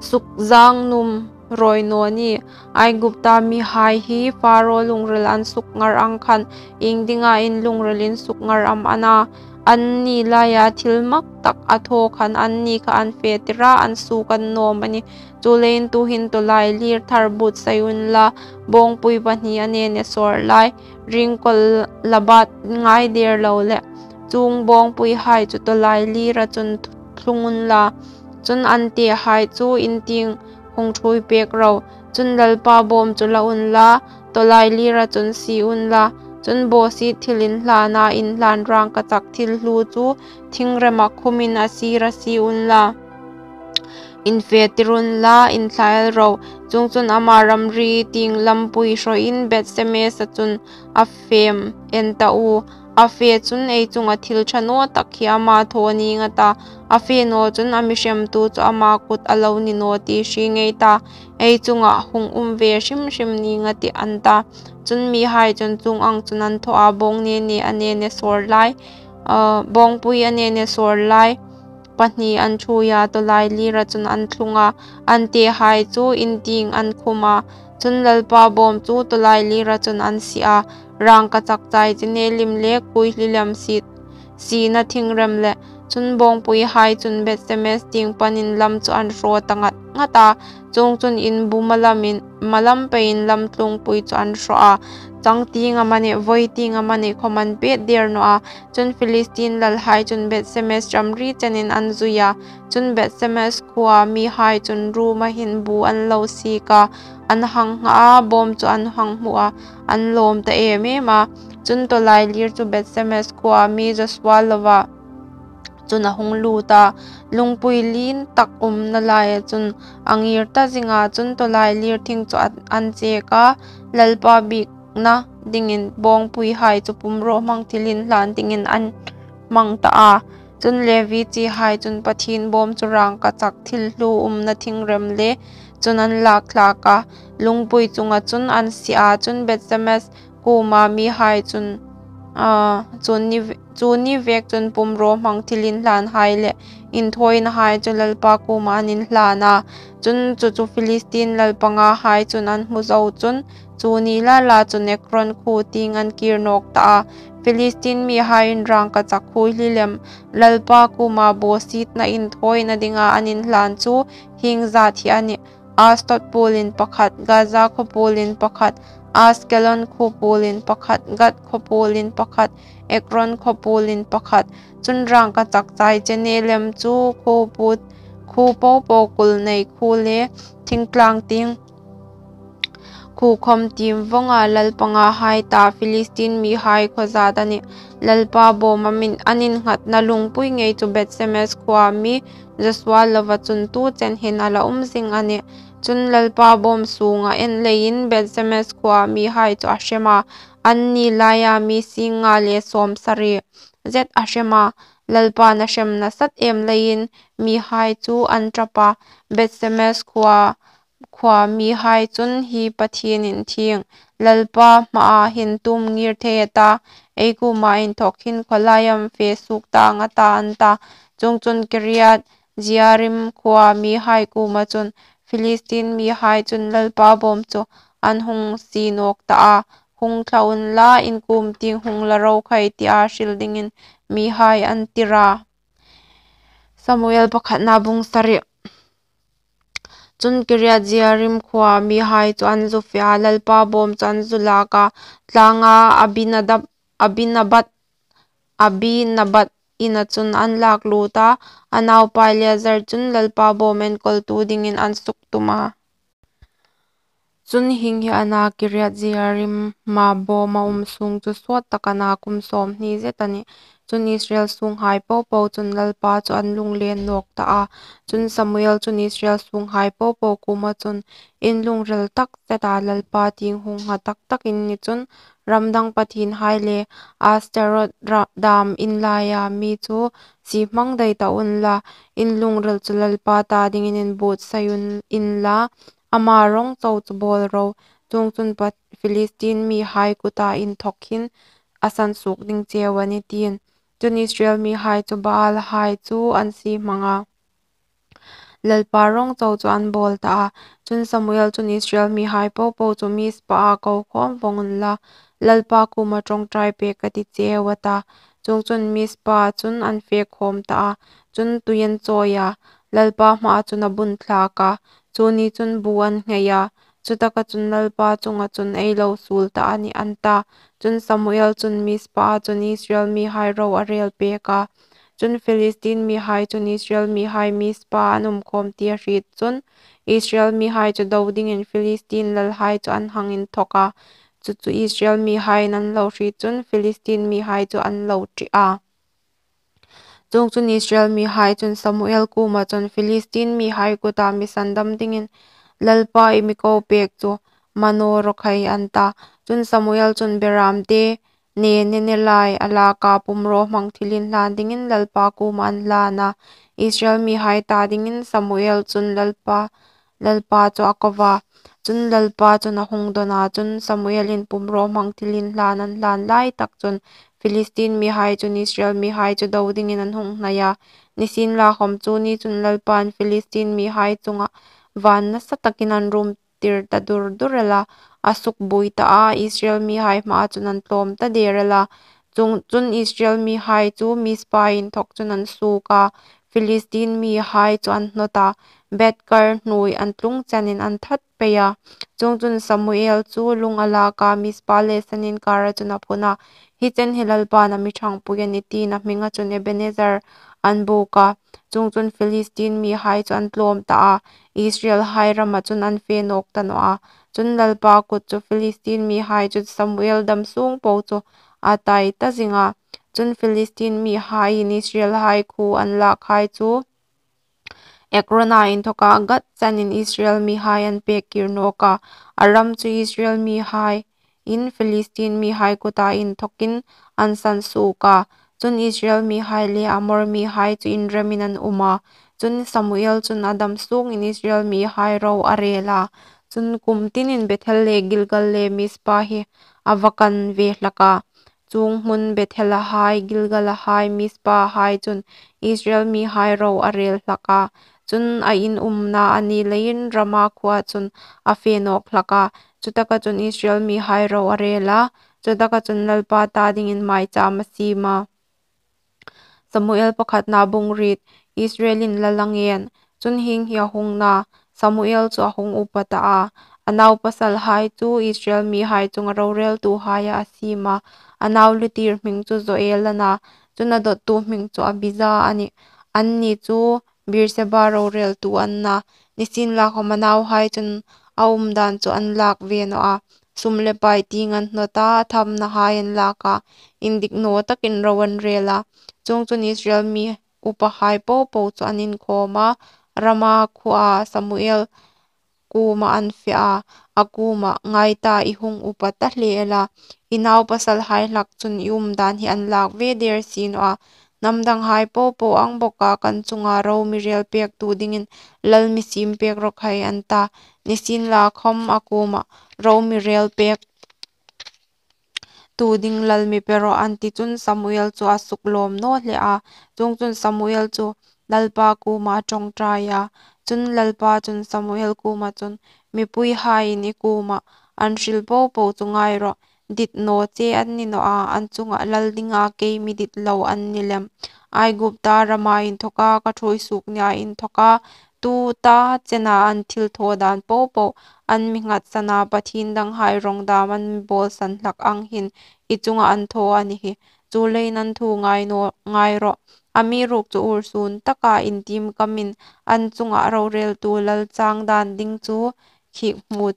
sukzâng nuom rawi naw nih. Aigupta mihai hi Pharao lungril an sukngar ang khan, iengdinga in lungril in sukngar am a na? Anni laia thil maktak a thaw khan anni kha an fetir a, an suok an nâwm a nih. Chuleiin, tuhin tawlailîr thar buotsai unla, bâwngpui pahni a nene sâwr lai, ringkawl la bât ngai dêr lo leh, chuong bâwngpuihai chu tawlailîra chun thlung unla, chun, an tehai chu in tieng hung ṭhuoipêk ro; chun, Lalpa bâwm chu la unla, tawlailîra chun sie unla; chun, bawsiet thilinhlâna inhlân rângkachak thil hlu chu thingremah khumin a sîra sie unla, infetir unla, inthla el ro. Chuongchun, ama ramri tieng lampui hrawiin Beth-semesa chun a fêm en ta u; a fe chun, Ei chunga thil ṭha nawtak hi ama thaw nîng a ta, a fe naw chun a mi hremtu chu ama kut a lo ni naw ti hrieng ei ta, ei chungah hung um ve hrim hrim nîng a tih, an ta. Chun, mihai chun chuong ang chun an thaw a, bâwng nene a nene sâwr lai, bâwngpui a nene sâwr lai pahni an ṭhuoi a, tawlailîra chun an thlung a, an tehai chu in tieng an khum a; chun, Lalpa bâwm chu tawlailîra chun an sie a, rângkachak chaichene lem le khuoihli lem siena thingrem leh. Chun, bâwngpuihai chun Beth-semes tieng panin lam chu an hraw ta ngat ngat a; chuongchun, inbu malam peiin lam tlungpui chu an hraw a, changtieng amanih, vawitieng amanih khawm an pêt dêr naw a. Chun, Philistin lalhai chun Beth-semes ramri chenin an zui a; chun, Beth-semes khuoa mihai chun ruoma hin bu an lo siek a, an hang ngha a, bâwm chu an hang hmu a, an lâwm ta êm êm a. Chun, tawlailîr chu Beth-semes khuoa mi Josua lova chun a hung lût a, lungpui lientak umna laia chun a ngîr ta zing a. Chun, tawlailîr thing chu an chêk a, Lalpa biekna dingin bâwngpuihai chu pumrawhmang thilinhlân dingin an hmang ta a. Chun, Levi chihai chun Pathien bâwm chu rângkachak thil hlu umna thingrem le chun an lâk thlâk a, lungpui chunga chun an sie a. Chun, Beth-semes kuoma mihai chun, chu ni vêk chun pumrawhmang thilinhlânhai le inthawinahai chu Lalpa kuomah an inhlân a. Chun, chu chu Philistin lal pangahai chun an hmu zo chun, chu ni la la chun Ekron khuo tieng an kîr nâwk ta a. Philistin mihaiin rângkachak khuoihli lem, Lalpa kuoma bawsietna inthawina dinga an inhlân chu hieng zât hi a nih: Asdod puolin pakhat, Gaza khaw puolin pakhat, Askelon khuo puolin pakhat, Gath khaw puolin pakhat, Ekron khaw puolin pakhat. Chun, rângkachak chaichene lem chu khuo puo khuo po po kul nei khuo le thingtlang tieng khuo khawm tiem vawnga lal pangahai ta Philistin mihai khuo zat a nih. Lalpa bawm a min, an innghatna lungpui ngei chu Bethsemes khuoa mi Josua lova chun tu chen hin a la um zing a nih. Chun Lalpa bawm sunga en leiin Bethsemes khuoa mihai chu a hrem a, anni laia mi sing nga le sawmsari zet a hrem a. Lalpa'n a hrem nasat em leiin mihai chu an ṭap a. Bethsemes khuoa, khuoa mihai chun, "Hi Pathien inthieng, Lalpa hmaa hin tum ngir thei a ta, ei kuoma inthawk hin khawlai am fe suok tang a ta?" an ta. Chuongchun Kiriat Jearim khuoa mihai kuoma chun, "Philistin mihai chun Lalpa bawm chu an hung sie nawk ta a, hung thla unla, in kuom tieng hung la ro khai," tia hril dingin mihai an tir a. Samuel pakhatna bung sari. Chun Kiriat Jearim khuoa mihai chu an zu fe a, Lalpa bawm chu an zu lak a, tlanga Abinadab, Abinabat, Abinabat ina chun an lak lut a, a naupa Eleazar chun Lalpa bawm enkawltu dingin an suk tum a. Chun hieng hi a na, Kiriat Jearim-a bawm a um sung chu suot tak a na, kum sawmhni zet a nih. Chun Israel sunghai po po chun Lalpa chu an lunglen nawk ta a. Chun Samuel chun Israel sunghai po po kuoma chun, "In lungril tak zeta Lalpa tieng hung ngha tak tak in ni chun, ram dang pathienhai le Astarot ra-, dam in laia mi chu sie hmang dai ta unla, in lungril chu Lalpa ta dingin inbuotsai un inla, ama rawng chau chu bawl ro. Chuongchun pa-, Philistin mihai kuta inthawk hin a sansuok ding cheu a nih," tiin. Chun Israel mihai chu Baalhai chu an sie hmang a, Lalpa rawng chau chu an bawl ta a. Chun Samuel chun Israel mihai po po chu Mizpa-a ko khawm vawng unla, Lalpa kuoma ṭawngṭai pek ka ti cheu, a ta. Chuongchun Mizpa chun an fe khawm ta a. Chun tui an chawi a, Lalpa hmaa chun a bun thlak a, chu ni chun bu an nghei a. Chutaka chun Lalpa chunga chun, "Ei lo suol ta a nih," an ta. Chun Samuel chun Mizpa-a chun Israel mihai ro a rel pek a. Chun Philistin mihai chun Israel mihai Mizpa an um khawm ti a hriet chun, Israel mihai chu do dingin Philistin lalhai chu an hang inthawk a. Chu chu Israel mihaiin an lo hriet chun Philistin mihai chu an lo ṭi a. Chuongchun Israel mihai chun Samuel kuoma chun, "Philistin mihai kuta mi sandam dingin Lalpa i mi ko pek chu mani ro khai," an ta. Chun Samuel chun beram te ne ne ne lai a lak a, pumraw hmang thilinhlan dingin Lalpa kuoma an hlan a. Israel mihai ta dingin Samuel chun Lalpa, Lalpa chu a ko a. Chun Lalpa chun a hung dawn a. Chun Samuelin pumraw hmang thilinhlan an hlan lai tak chun Philistin mihai chun Israel mihai chu do dingin an hung hnai a. Nisienlakhawm chu ni chun Lalpa'n Philistin mihai chunga van nasa takin an rum tir ta dur dur el a, a suk buoi ta a, Israel mihai hmaa chun an tlawm ta der el a. Chuong-, chun Israel mihai chu Mizpa inthawk chun an suok a, Philistin mihai chu an hnawt a, Bethkar hnuoi an tlung chenin an that pei a. Chuongchun Samuel chu lung a lak a, Mizpa le san inkara chun a phun a, "Hi chen hi Lalpa'n a mi ṭhangpui a nih," tiin a hminga chun Ebenezer an buk a. Chuongchun Philistin mihai chu an tlawm ta a, Israelhai rama chun an fe nawk ta naw a. Chun Lalpa kut chu Philistin mihai chu Samuel dam sung po chu a tai ta zing a. Chun Philistin mihaiin Israelhai khuo an lakhai chu Ekrona inthawka Gath chenin Israel mihai an pek kir nawk a. A ram chu Israel mihai in Philistin mihai kuta inthawkin an sansuok a. Chun Israel mihai le Amor mihai chu inremin an um a. Chun Samuel chun a dam sungin Israel mihai ro a rel a. Chun kum tinin Bethel le Gilgal le Mizpa hi a va kan ve hlak a. Chuong hmun Bethel-a hai, Gilgal-a hai, Mizpa-a hai chun Israel mihai ro a rel hlak a. Chun a in umna a ni leiin Rama khuoa chun a fe nawk hlak a. Chutaka chun Israel mihai ro a rel a. Chutaka chun Lalpa ta dingin maicham a siem a. Samuel pakhatna bung riet. Israelin lal a ngen. Chun hieng hi a hung na, Samuel chu a hung upa ta a. A naupasalhai chu Israel mihai chunga roreltuhaia a siem a. A nau lutir hming chu Joel a na, chun a dawttu hming chu Abija a nih. Anni chu Beerseba roreltu an na. Nisienlakhawm, a nauhai chun a umdan chu an lâk ve naw a, sum le pai tieng an hnawt a, a thamnahai an lâk a, indik naw takin ro an rêl a. Chuongchun, Israel mi upahai po po chu an inkhâwm a, Rama khuoa Samuel kuomah an fe a. A kuomah, Ngai ta, i hung upa ta hle el a, i naupasalhai hlak chun i umdan hi an lâk ve dêr si naw a, hnam danghai po po ang bawka kan chunga ro mi rêlpêktu dingin lal mi siempêk raw khai, an ta. Nisienlakhawm, a kuomah, Ro mi rêlpêk tu ding lal mi pe rawh, an ti chun Samuel chu a suklâwm naw hle a. Chuongchun, Samuel chu Lalpa kuoma a ṭawngṭai a. Chun, Lalpa chun Samuel kuoma chun, Mipuihaiin i kuomah an hril po po chu ngai rawh, dit naw che an ni naw a, an chunga lal dinga kei mi dit lo an ni lem. Aigupta rama inthawka ka ṭhuoi suok nia inthawka tuta chena an thilthawdan po po, an mi nghatsana pathien danghai rawng dâm an mi bâwlsan hlak ang hin i chunga an thaw a ni hi. Chuleiin, an thu ngai naw, ngai rawh, amiruokchu, ursûn taka intiem kamin an chunga rorêltu lal chang dân ding chu khîkhmu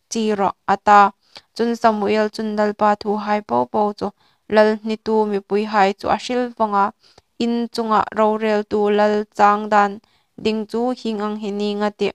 chie rawh, a ta. Chun, Samuel chun Lalpa thuhai po po chu lal hnitu mipuihai chu a hril vawng a, In chunga rorêltu lal chang dân ding chu hieng ang hi nîng a tih: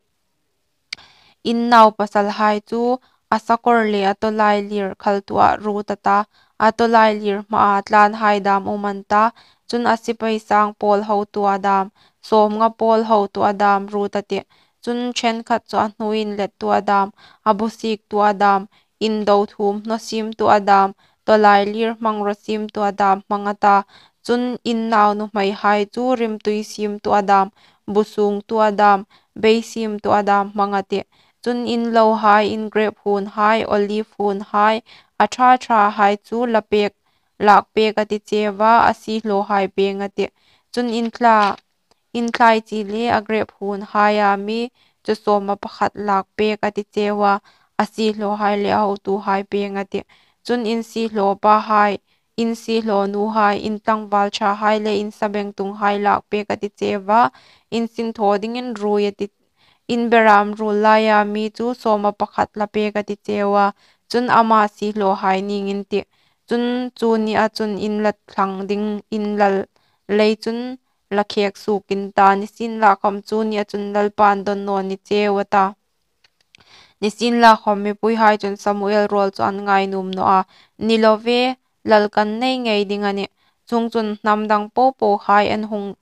In naupasalhai chu a sakawr le a tawlailîr khaltuah ruot a ta, a tawlailîr hmaa tlânhai dâm um an ta. Chun, a sipai sâng pâwl hotuah dâm, sâwmnga pâwl hotuah dâm ruot a tih. Chun, ṭhenkhat chu a hnuoi inlettuah dâm, a bu siektuah dâm, indo thuomhnaw siemtuah dâm, tawlailîr hmangruo siemtuah dâm hmang a ta. Chun, in naunuhmeihai chu rimtui siemtuah dâm, bu sûngtuah dâm, bei siemtuah dâm hmang a tih. Chun, in lohai, in grêp huonhai, oliv huonhai, a ṭha ṭhahai chu lâkpêk a ti cheu a, a siehlawhai pêng a tih. Chun, in thlai chi le a grêp huonhaia mi chu sâwma pakhat lâkpêk a ti cheu a, a siehlawhai le a hotuhai pêng a tih. Chun, in siehlawpahai, in siehlawnuhai, in tlangvâl ṭhahai le in sabengtunghai lâkpêk a ti cheu a, in sinthaw dingin ruoi a ti, in berâm ruol laia mi chu sâwma pakhat lâkpêk a ti cheu a, chun, ama siehlawhai nîng in tih. Chun, chu nia chun in la thlang ding in lal lei chun la khêk suok in ta, nisienlakhawm, chu nia chun Lalpain dawn naw ni cheu, a ta. Nisienlakhawm, mipuihai chun Samuel râwl chu an ngai nuom naw a, Ni lo e, lal kan nei ngei ding a nih. Chuongchun, hnam dang po pohai an hung,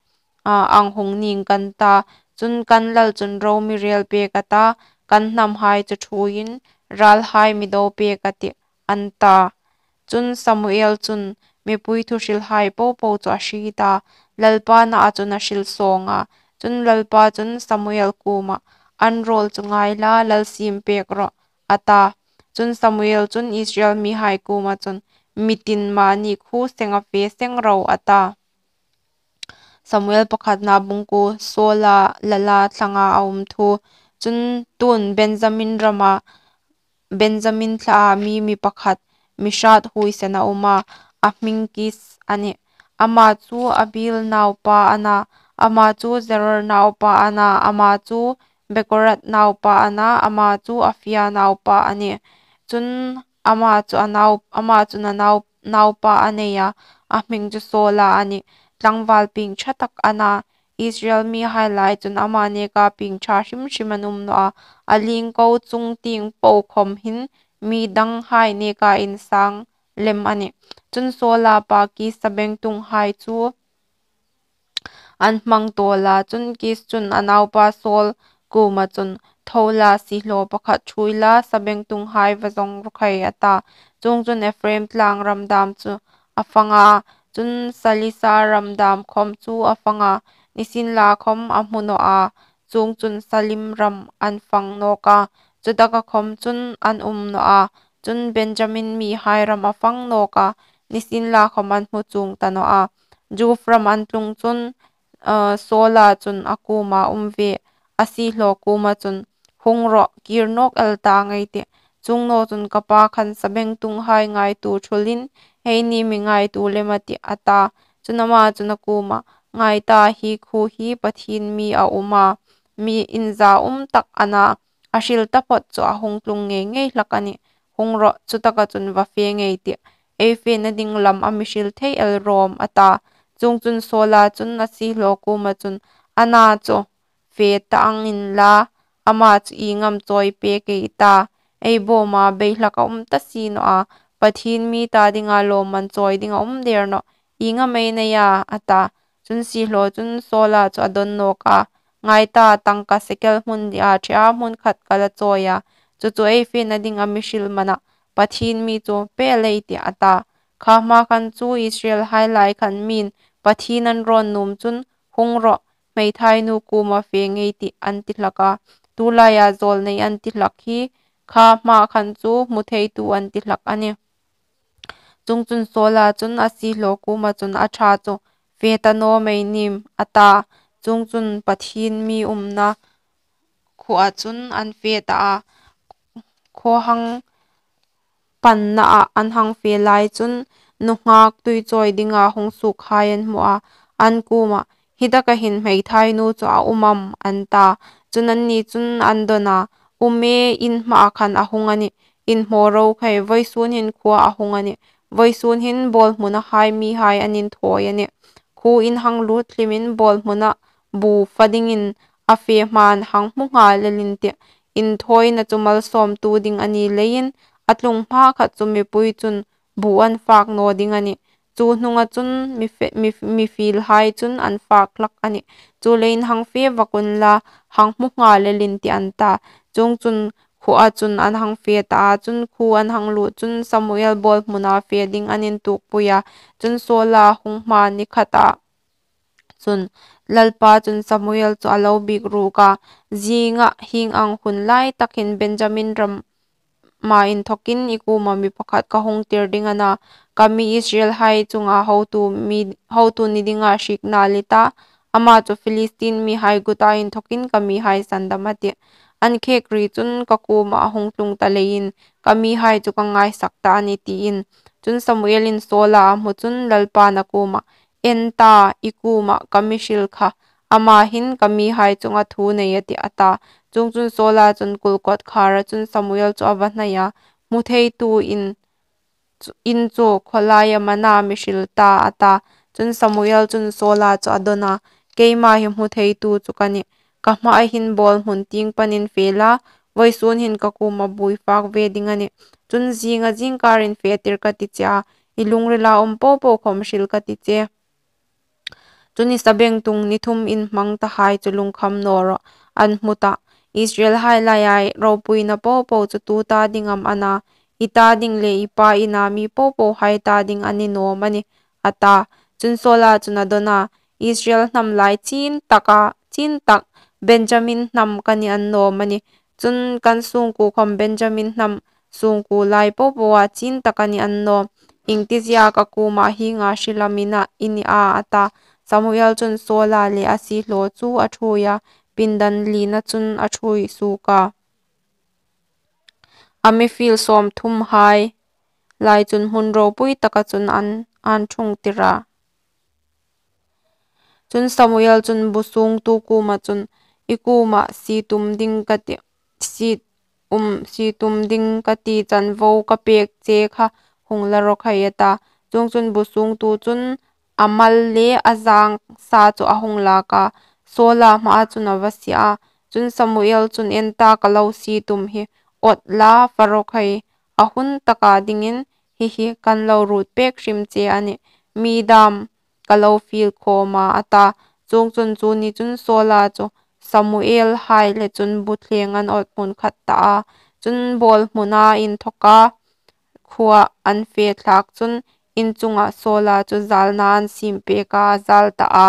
a, ang hung nîng kan ta, chun, kan lal chun ro mi rêlpêk a ta, kan hnamhai chu ṭhuoiin râlhai mi dopêk a tih, an ta. Chun, Samuel chun mipui thuhrilhai po po chu a hriet a, Lalpa naa chun a hril sâwng a. Chun, Lalpa chun Samuel kuomah, An râwl chu ngai la, lal siempêk rawh, a ta. Chun, Samuel chun Israel mihai kuoma chun, Mi tin mâni khuo seng a fe seng ro, a ta. Samuel pakhatna bung kuo. Saula lala thlanga a um thu. Chun, tuhin Benjamin rama, Benjamin thlaa mi, mi pakhat, mi hrât huoisen a um a, a hming Kis a nih. Ama chu Abiel naupa a na, ama chu Zeror naupa a na, ama chu Bekorath naupa a na, ama chu Afia naupa a nih. Chun, ama chu a nau, ama chun a nau, naupa a nei a, a hming chu Saula a nih. Tlangvâl pieng ṭha tak a na, Israel mihai lai chun ama nêka pieng ṭha hrim hrim an um naw a, a liengko chungtieng po khawm hin mi danghai nêka insâng lem a nih. Chun, Saula pa Kis sabengtunghai chu an hmang tâwl a. Chun, Kis chun a naupa Saul kuoma chun, Tho la, siehlaw pakhat ṭhuoi la, sabengtunghai va zawng raw khai, a ta. Chuongchun, Ephraim tlâng ram dâm chu a fang a, chun, Salisa ram dâm khawm chu a fang a, nisienlakhawm, a hmu naw a. Chuongchun, Salim ram an fang nâwk a, chutaka khawm chun an um naw a. Chun, Benjamin mihai ram a fang nâwk a, nisienlakhawm, an hmu chuong ta naw a. Zuf ram an tlung chun, a, Saula chun a kuoma um ve, a siehlaw kuoma chun, Hung rawh, kîr nâwk el tâng ei tih. Chuong naw chun ka pa khan sabengtunghai ngaituo ṭhulin, hei ni mi ngaituo lem a tih, a ta. Chun, ama chun a kuomah, Ngai ta, hi khuo hi Pathien mi a um a, mi inzaum tak a na, a hril taphawt chu a hung tlung ngei ngei hlak a nih. Hung rawh, chutaka chun va fe ngei ei tih. Ei fena ding lam a mi hril thei el rawm, a ta. Chuongchun Saula chun a siehlaw kuoma chun, A na chu fe ta ang inla, ama chu ieng am chawi pek ei ta. Ei bawma bei hlak a um ta si naw a, Pathien mi ta dinga lawmman chawi ding a um der nawh. Ieng am ei nei a? a ta. Chun siehlaw chun Saula chu a dawn nawk a, Ngai ta, tangka sekel hmun lia ṭhea hmun khat ka la chawi a, chu chu ei fena ding a mi hril manah Pathien mi chu pe el ei tih, a ta. Kha hma khan chu Israelhai lai khan mi'n Pathien an rawn nuom chun, Hung rawh, hmeithai nu kuoma fe ngei ei tih, an ti hlak a. Tu laia zawlnei an ti hlak hi kha hma khan chu hmu theitu an ti hlak a nih. Chuongchun Saula chun a siehlaw kuoma chun, A ṭha chu fe ta naw mei nim? a ta. Chuongchun Pathien mi umna khuoa chun an fe ta a, khaw hang pannaah an hang fe lai chun nunghak tui chawi dinga hung suokhai an hmu a, an kuomah, Hi taka hin hmeithai nu chu a um am? an ta. Chun anni chun an dawn a, Um e, in hmaa khan a hung a nih. Inhmaw ro khai, vawisun hin khuoa a hung a nih. Vawisun hin bawlhmunahai mihai an inthawi a nih. Khuo in hang lut hlimin bawlhmuna bu fa dingin a fe hmain hang hmu nghal el in tih. Inthawina chu malsawmtu ding a ni leiin a tlung hma khat chu mipui chun bu an fak naw ding a nih. Chu hnunga chun mi fe-, mi, mi fielhai chun an fak hlak a nih. Chuleiin hang fe vak unla, hang hmu nghal el in tih, an ta. Chuongchun khuoa chun an hang fe ta a, chun khuo an hang lut chun Samuel bawlhmuna fe ding an intukpui a. Chun Saula hung hma ni khata chun Lalpa chun Samuel chu a lo biek ruk a, Zinga hieng ang hun lai takin Benjamin rama inthokin i kuoma mi pakhat ka hung tir ding a na, ka mi Israelhai chunga hotu mi, hotu ni dinga hriek nal i ta, ama chu Philistine mihai kuta inthokin ka mihai sandam a tih. An khek ri chun ka kuoma a hung tlung ta leiin ka mihai chu ka ngaisak ta a nih, tiin. Chun Samuelin Saula a hmu chun Lalpan a kuomah, En ta, i kuoma ka mi hril kha, ama hin ka mihai chunga thu nei a tih, a ta. Chuongchun Saula chun kul kawtkhara chun Samuel chu a va hnai a, Hmu theitu in, in chu khawlai am a na mi hril ta? a ta. Chun Samuel chun Saula chu a dawn a, Keima hi hmu theitu chu ka nih. Ka hmaa hin bawlhmun tieng panin fe la, vawisun hin ka kuoma bu i fak ve ding a nih. Chun zinga zingkarin fe tir ka ti che a, i lungrila um po po khawm hril ka ti che. Chun i sabengtung ni thum in hmang tahai chu lungkham naw rawh, an hmu ta. Israelhai laia ropuina po po chu tu ta ding am a na, i ta ding le i pa ina mi po pohai ta ding a ni nawm a nih, a ta. Chun Saula chun a dawn a, Israel hnam lai chin taka, chin tak Benjamin hnam ka ni a ni nawm a nih. Chun kan sungkuo khawm Benjamin hnam sungkuo lai po poa chin tak a ni a ni nawm. Iengtizia ka kuoma hienga hril am i na, i ni a, a ta. Samuel chun Saula le a siehlaw chu a ṭhuoi a, pindan lina chun a ṭhuoi suok a. A mi fiel sawmthumhai lai chun hmun ropui taka chun an, an ṭhungtir a. Chun Samuel chun bu sungtu kuoma chun, I kuoma sie tum ding ka ti, sie, um, sie tum ding ka ti chanvo ka pek che kha hung la rawh khai, a ta. Chuongchun bu sungtu chun a mal le a zang sa chu a hung lak a, Saula hmaa chun a va sie a. Chun Samuel chun, En ta, ka lo sie tum hi awt la fa rawh khai, a hun taka dingin hi hi kan lo ruot pek hrim che a nih. Mi dam ka lo fiel khawm a, a ta. Chuongchun chu ni chun Saula chu Samuelhai le chun bu thleng an awt hmun khat ta a. Chun bawlhmuna inthoka khuoa an fe thlak chun in chunga Saula chu zalna an siem pek a, a zal ta a.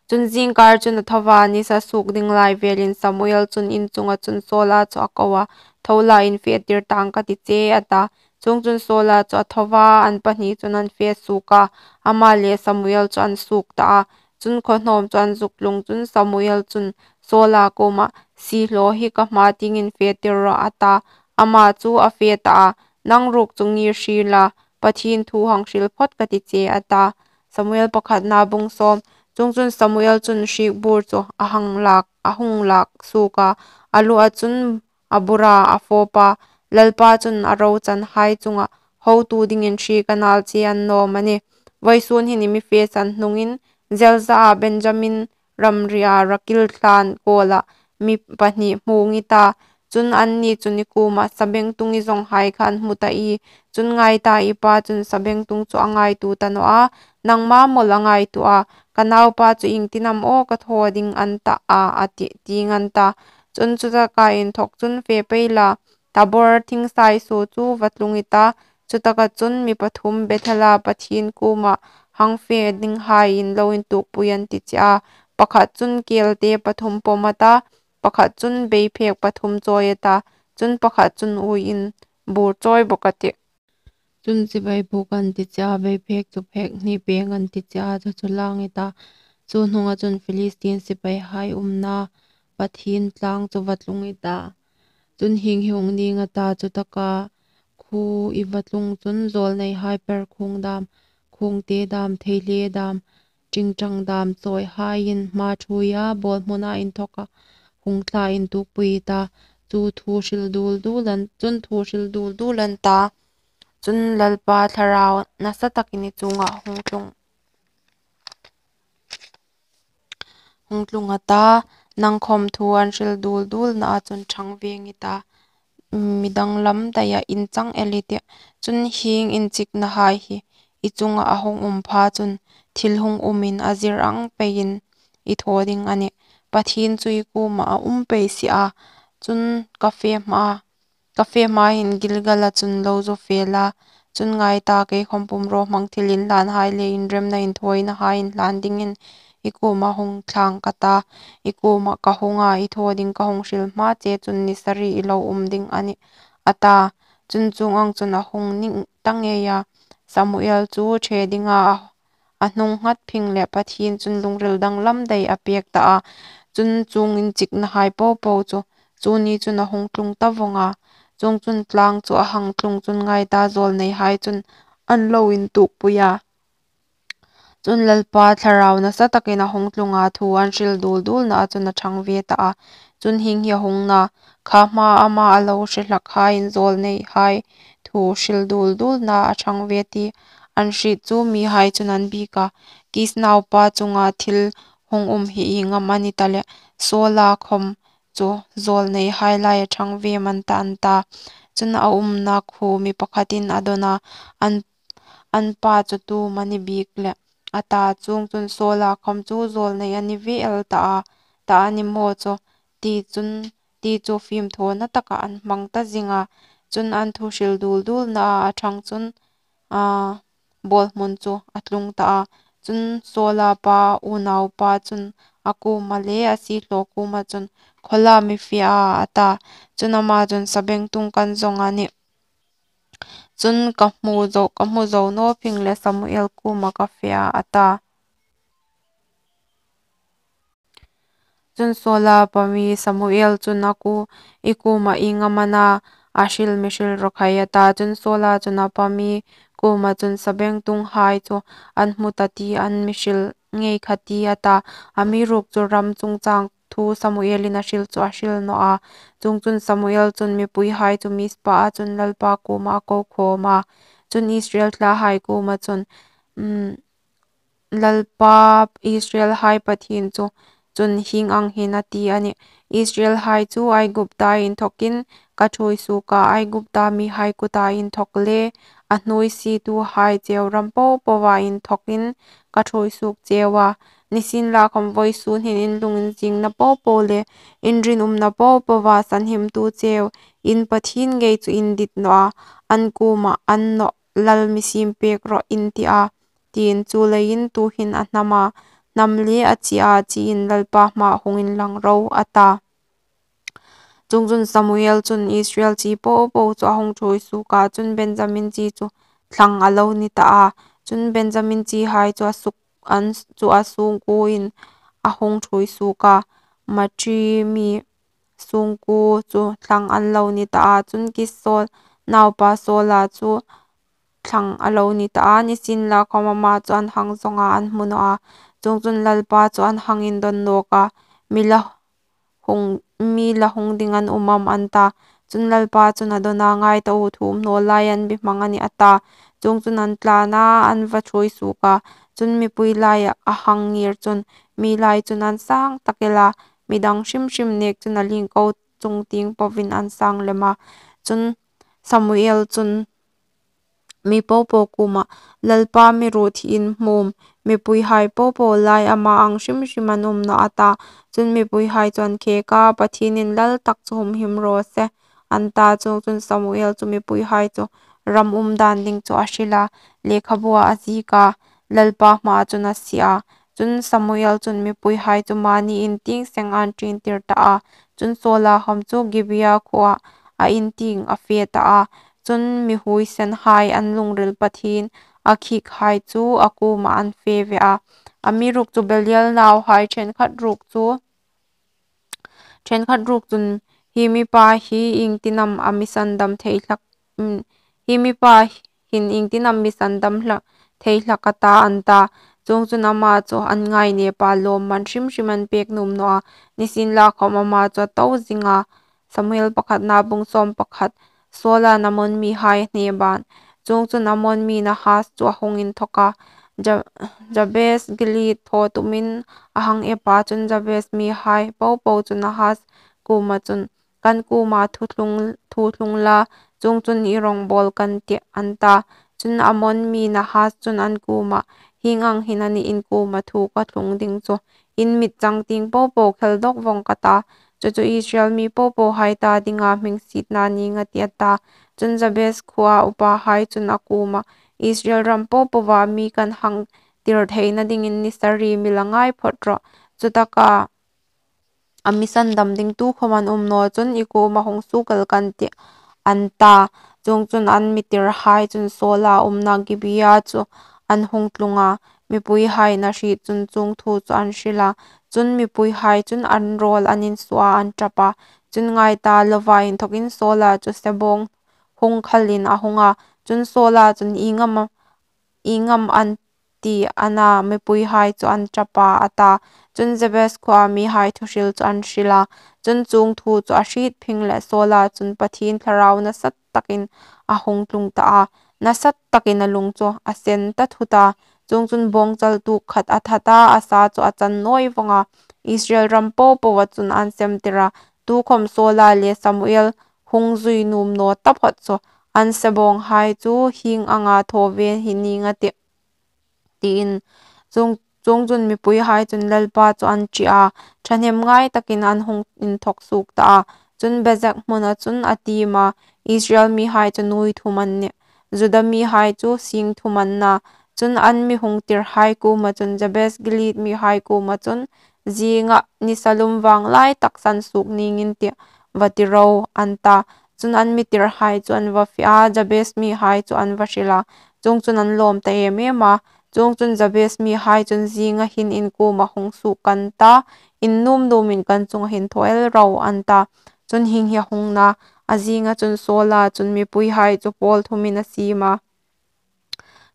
Chun zingkar chun a tho a, nisa suok ding lai velin Samuel chun in chunga chun Saula chu a ko a, Tho la, in fe tir tang ka ti che, a ta. Chuongchun Saula chu a tho a, an pahni chun an fe suok a, ama le Samuel chu an suok ta a. Chun khaw hnawm chu an zuk tlung chun Samuel chun Saula kuomah, Siehlaw hi ka hma tiengin fe tir rawh, a ta. Ama chu a fe ta a, Nang ruok chu ngir hri la, Pathien thu hang hril phawt ka ti che, a ta. Samuel pakhatna bung sawm. Chuongchun Samuel chun hriek bur chu a hang lak, a hung lak suok a, a lu a chun a bur a, a fawp a. Lalpa chun a rochanhai chunga hotu dingin hriek a nal che annawm a nih. Vawisun hin i mi fe san hnungin, Zelzah-a Benjamin ramria Rakil thlan kuoma mi pahni hmu ning i ta. Chun anni chun i kuoma, Sabengtung i zawnghai kha an hmu ta ie. Chun ngai ta, i pa chun sabengtung chu a ngaituo ta naw a. Nangma mawl a ngaituo a. Ka naupa chu iengtin am aw ka thaw ding an ta a, a ti, ti ning an ta. Chun chutaka inthok chun fe pei la, Tabor thing saisu chu va tlung i ta. Chutaka chun mi pathum Bethela Pathien kuoma hang fe dinghaiin lo intukpui an ti che a. Pakhat chun kelte pathum pawm a ta, pakhat chun beiphek pathum chawi a ta, chun pakhat chun uiin bur chawi bawk a tih. Chun chibai buk an ti che a, beiphek chu phek hni peng an ti che a, chu chu lang i ta. Chu hnunga chun Philistine sipaihai umna Pathien tlang chu va tlung i ta. Chun hieng hi hung ning a ta, chutaka khuo i va tlung chun zawlneihai perkhung dam, khungte dam, theihle dam, ṭingṭang dam chawihaiin hma ṭhuoia bawlhmuna inthoka hung thla intukpui i ta. Chu thu hril dul dul an, chun thu hril dul dul an ta. Chun Lalpa Thlarau nasa takin i chunga hung tlung, hung tlung a ta, nang khawm thu an hril dul dulnaa chun ṭhang ve ning i ta. Mi danglam daia inchang el i tih. Chun hieng inchiknahai hi i chunga a hung um pha chun thil hung umin a zir ang peiin i thaw ding a nih. Pathien chu i kuoma a um pei si a. Chun ka fe hma, ka fe hma hin Gilgala chun lo zu fe la. Chun ngai ta, kei khawm pumrawhmang thil inhlanhai le inremna inthawinahai inhlan dingin i kuoma hung thlang ka ta. I kuoma ka hung a, i thaw ding ka hung hril hma che chun ni sari i lo um ding a nih, a ta. Chun chuong ang chun a hung ning ta ngei a. Samuel chu ṭhe dinga a, a hnung nghat phing leh Pathien chun lungril danglam dai a pek ta a. Chun chuong inchiknahai po po chu chu ni chun a hung tlung ta vawng a. Chuongchun tlang chu a hang tlung chun ngai ta, zawlneihai chun an lo intukpui a. Chun Lalpa Thlarau nasa takin a hung tlung a, thu an hril dul dulnaa chun a ṭhang ve ta a. Chun hieng hi a hung na, kha hma ama a lo hre hlakhaiin zawlneihai thu hril dul dulnaa a ṭhang ve ti an hriet chu mihai chun an biek a. Kis naupa chunga thil hung um hi ieng am a ni ta leh, Saula khawm chu zawlneihai lai a ṭhang ve am an ta, an ta. Chun a umna khuo mi pakhatin a dawn a, an, an pa chu tu am a ni bik leh, a ta. Chuongchun Saula khawm chu zawlnei a ni ve el ta a, ta a ni maw chu, ti chun, ti chu fimthawna taka an hmang ta zing a. Chun an thu hril dul dulnaa a ṭhang chun, a, bawlhmun chu a tlung ta a. Chun Saula pa unaupa chun a kuoma le a siehlaw kuoma chun, "Khaw la am i fe a?" a ta. Chun ama chun, "Sabengtung kan zawng a nih. Chun ka hmu zo, ka hmu zo naw phing leh Samuel kuoma ka fe a," a ta. Chun Saula pami Samuel chun a ku, "I kuoma ieng am a na, a hril mi hril raw khai," a ta. Chun Saula chun a pami kuoma chun, "Sabengtunghai chu an hmu ta ti, an mi hril ngei kha ti," a ta. Amiruokchu ram chungchang thu Samuelin a hril chu a hril naw a. Chuongchun Samuel chun mipuihai chu Mizpa-a chun Lalpa kuoma a ko khawm a. Chun Israel thlahai kuoma chun, um, Lalpa Israelhai Pathien chu chun hieng ang hin a ti a nih, "Israelhai chu Aigupta inthokin ka ṭhuoi suok a, Aigupta mihai kuta inthok le a hnuoi sietuhai cheu ram po poa inthokin ka ṭhuoi suok cheu a. Nisienlakhawm vawisun hin in lunginzingna po po le in rinumna po poa sanhimtu cheu in Pathien ngei chu in dit naw a, an kuoma, 'Annawleh lal mi siem pek rawh,' in ti a, tiin chu leiin tuhin a hnam a, hnam le a chi a, chiin Lalpa hmaah hung inlang ro," a ta. Chuongchun Samuel chun Israel chi po po chu a hung ṭhuoi suok a, chun Benjamin chi chu thlang a lo ni ta a. Chun Benjamin chihai chu a suk an, chu a sungkuoin a hung ṭhuoi suok a, Matri mi sungkuo chu thlang an lo ni ta a. Chun Kis Saul naupa Saula chu thlang a lo ni ta a, nisienlakhawm ama chu an hang zawnga an hmu naw a. Chuongchun Lalpa chu an hang indon nawk a, mi la hung, mi la hung ding an um am? an ta. Chun Lalpa chun a dawn a, Ngai ta u, thu um naw lai an bi hmang a nih, a ta. Chuongchun an tlan a, an va ṭhuoi suok a. Chun mipui laia a hang ngir chun mi lai chun an sang tak el a, mi dang hrim hrim nek chun a lingko chung tieng poin an sang lem a. Chun Samuel chun mi popo kuomah, Lalpa mi ruot hi in hmu am? Mipuihai popo lai ama ang hrim hrim an um nawh, a ta. Chun mipuihai chu an khêk a, Pathienin lal tak chu humhim raw se, an ta. Chuongchun Samuel chu mipuihai chu ram um dan ding chu a hril a, lekhabua a ziek a, Lalpa hmaa chun a sie a. Chun Samuel chun mipuihai chu mani in tieng seng an ṭintir ta a. Chun Saula khawm chu Gibea khuoa a in tieng a fe ta a. Chun mi huoisenhai an lungril Pathien a khiekhai chu a kuomah an fe ve a. Amiruokchu Belial nauhai ṭhenkhat ruok chu, ṭhenkhat ruok chun, Hi mipa hi iengtin am a mi sandam thei hlak, mm, hi mipa hin iengtin am mi sandam hlak, thei hlak a ta, an ta. Chuongchun ama chu an ngainep a, lawmman hrim hrim an pek nuom naw a, nisienlakhawm ama chu a to zing a. Samuel pakhatna bung sawm pakhat. Saula'n Ammon mihai hne ban. Chuongchun Ammon mi Nahas chu a hung inthawk a, Ja-, Jabes Gilead thaw tumin a hang ep a. Chun Jabes mihai popo chun Nahas kuoma chun, Kan kuoma thu thlung, thu thlung la, chuongchun i rawngbawl kan tih, an ta. Chun Ammon mi Nahas chun an kuomah, Hieng ang hin a nih in kuoma thu ka thlung ding chu, in mit chang tieng popo khel dawk vawng ka ta, chu chu Israel mi popohai ta dinga hmingsietna ning a tih, a ta. Chun Jabes khuoa upahai chun a kuomah, Israel ram popoa mi kan hang tir theina dingin ni sari mi la ngai phawt rawh. Chutaka a mi sandam ding tukhawm an um naw chun i kuoma hung suok el kan tih, an ta. Chuongchun an mi tirhai chun Saula umna Gibea chu an hung tlung a, mipuihai'n a hriet chun chuong thu chu an hril a. Chun mipuihai chun an rawl an insuo a, an ṭap a. Chun ngai ta, lo va inthawkin Saula chu sebawng hung khalin a hung a. Chun Saula chun, Ieng am, ieng am an ti a na, mipuihai chu an ṭap a, a ta. Chun Jabes khuoa mihai thuhril chu an hril a. Chun chuong thu chu a hriet phingleh Saula chun Pathien thlarau nasat takin a hung tlung ta a. Nasat takin a lung chu a sen ta thut a. Chuongchun bawngchal tuok khat a that a, a sa chu a chan nawi vawng a. Israel ram popoa chun an sem tir a. Tukhawm Saula le Samuel hung zui nuom naw taphawt chu an sebawnghai chu hieng anga thaw ve hi ning a tih, tiin. Chuong, chuongchun mipuihai chun Lalpa chu an ṭih a, ṭhahnem ngai takin an hung inthawk suok ta a. Chun Bezek hmuna chun a tiem a, Israel mihai chu nuoi thum an nih, Juda mihai chu sing thum an na. Chun an mi hung tirhai kuoma chun, Jabes Gilead mihai kuoma chun, Zinga nisa lum vang lai tak san suok ning in tih, va ti ro, an ta. Chun an mi tirhai chu an va fe a, Jabes mihai chu an va hril a. Chuongchun an lawm ta em em a. Chuongchun Jabes mihai chun, Zinga hin in kuoma hung suok kan ta, in nuom nuomin kan chunga hin thaw el ro, an ta. Chun hieng hi a hung na, a zinga chun Saula chun mipuihai chu pawl thumin a siem a.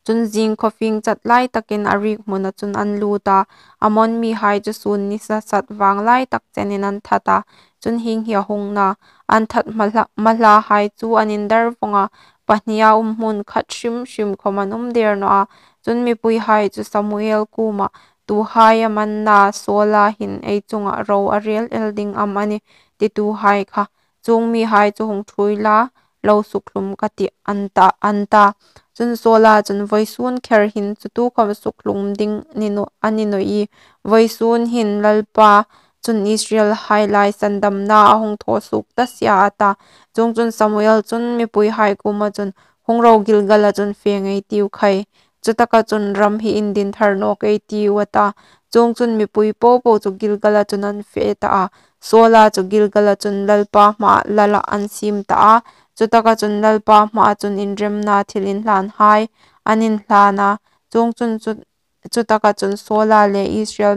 Chun zing khawfing chat lai takin a riek hmuna chun an lut a, Ammon mihai chu sun nisa sat vang lai tak chenin an that a. Chun hieng hi a hung na, an that hmahla, hmahlahai chu an indar vawng a, pahnia um hmun khat hrim hrim khawm an um der naw a. Chun mipuihai chu Samuel kuoma, Tuhai am an na, Saula hin ei chunga ro a rel el ding am a nih, tituhai kha, chuong mihai chu hung ṭhuoi la, lo sukhlum ka tih, an ta, an ta. Chun Saula chun, Vawisun kher hin chu tukhawm sukhlum ding ni naw, a ni naw ie. Vawisun hin Lalpa chun Israelhai lai sandamna a hung thaw suok ta si a, a ta. Chuongchun Samuel chun mipuihai kuoma chun, Hung ro, Gilgala chun fe ngei ei tiu khai. Chutaka chun ram hi indin thar nawk ei tiu, a ta. Chuongchun mipui popo chu Gilgala chun an fe ta a. Saula chu Gilgala chun Lalpa hmaa lala an siem ta a. Chutaka chun Lalpa hmaa chun inremna thil inhlanhai an inhlan a. Chuongchun chu, chutaka chun Saula le Israel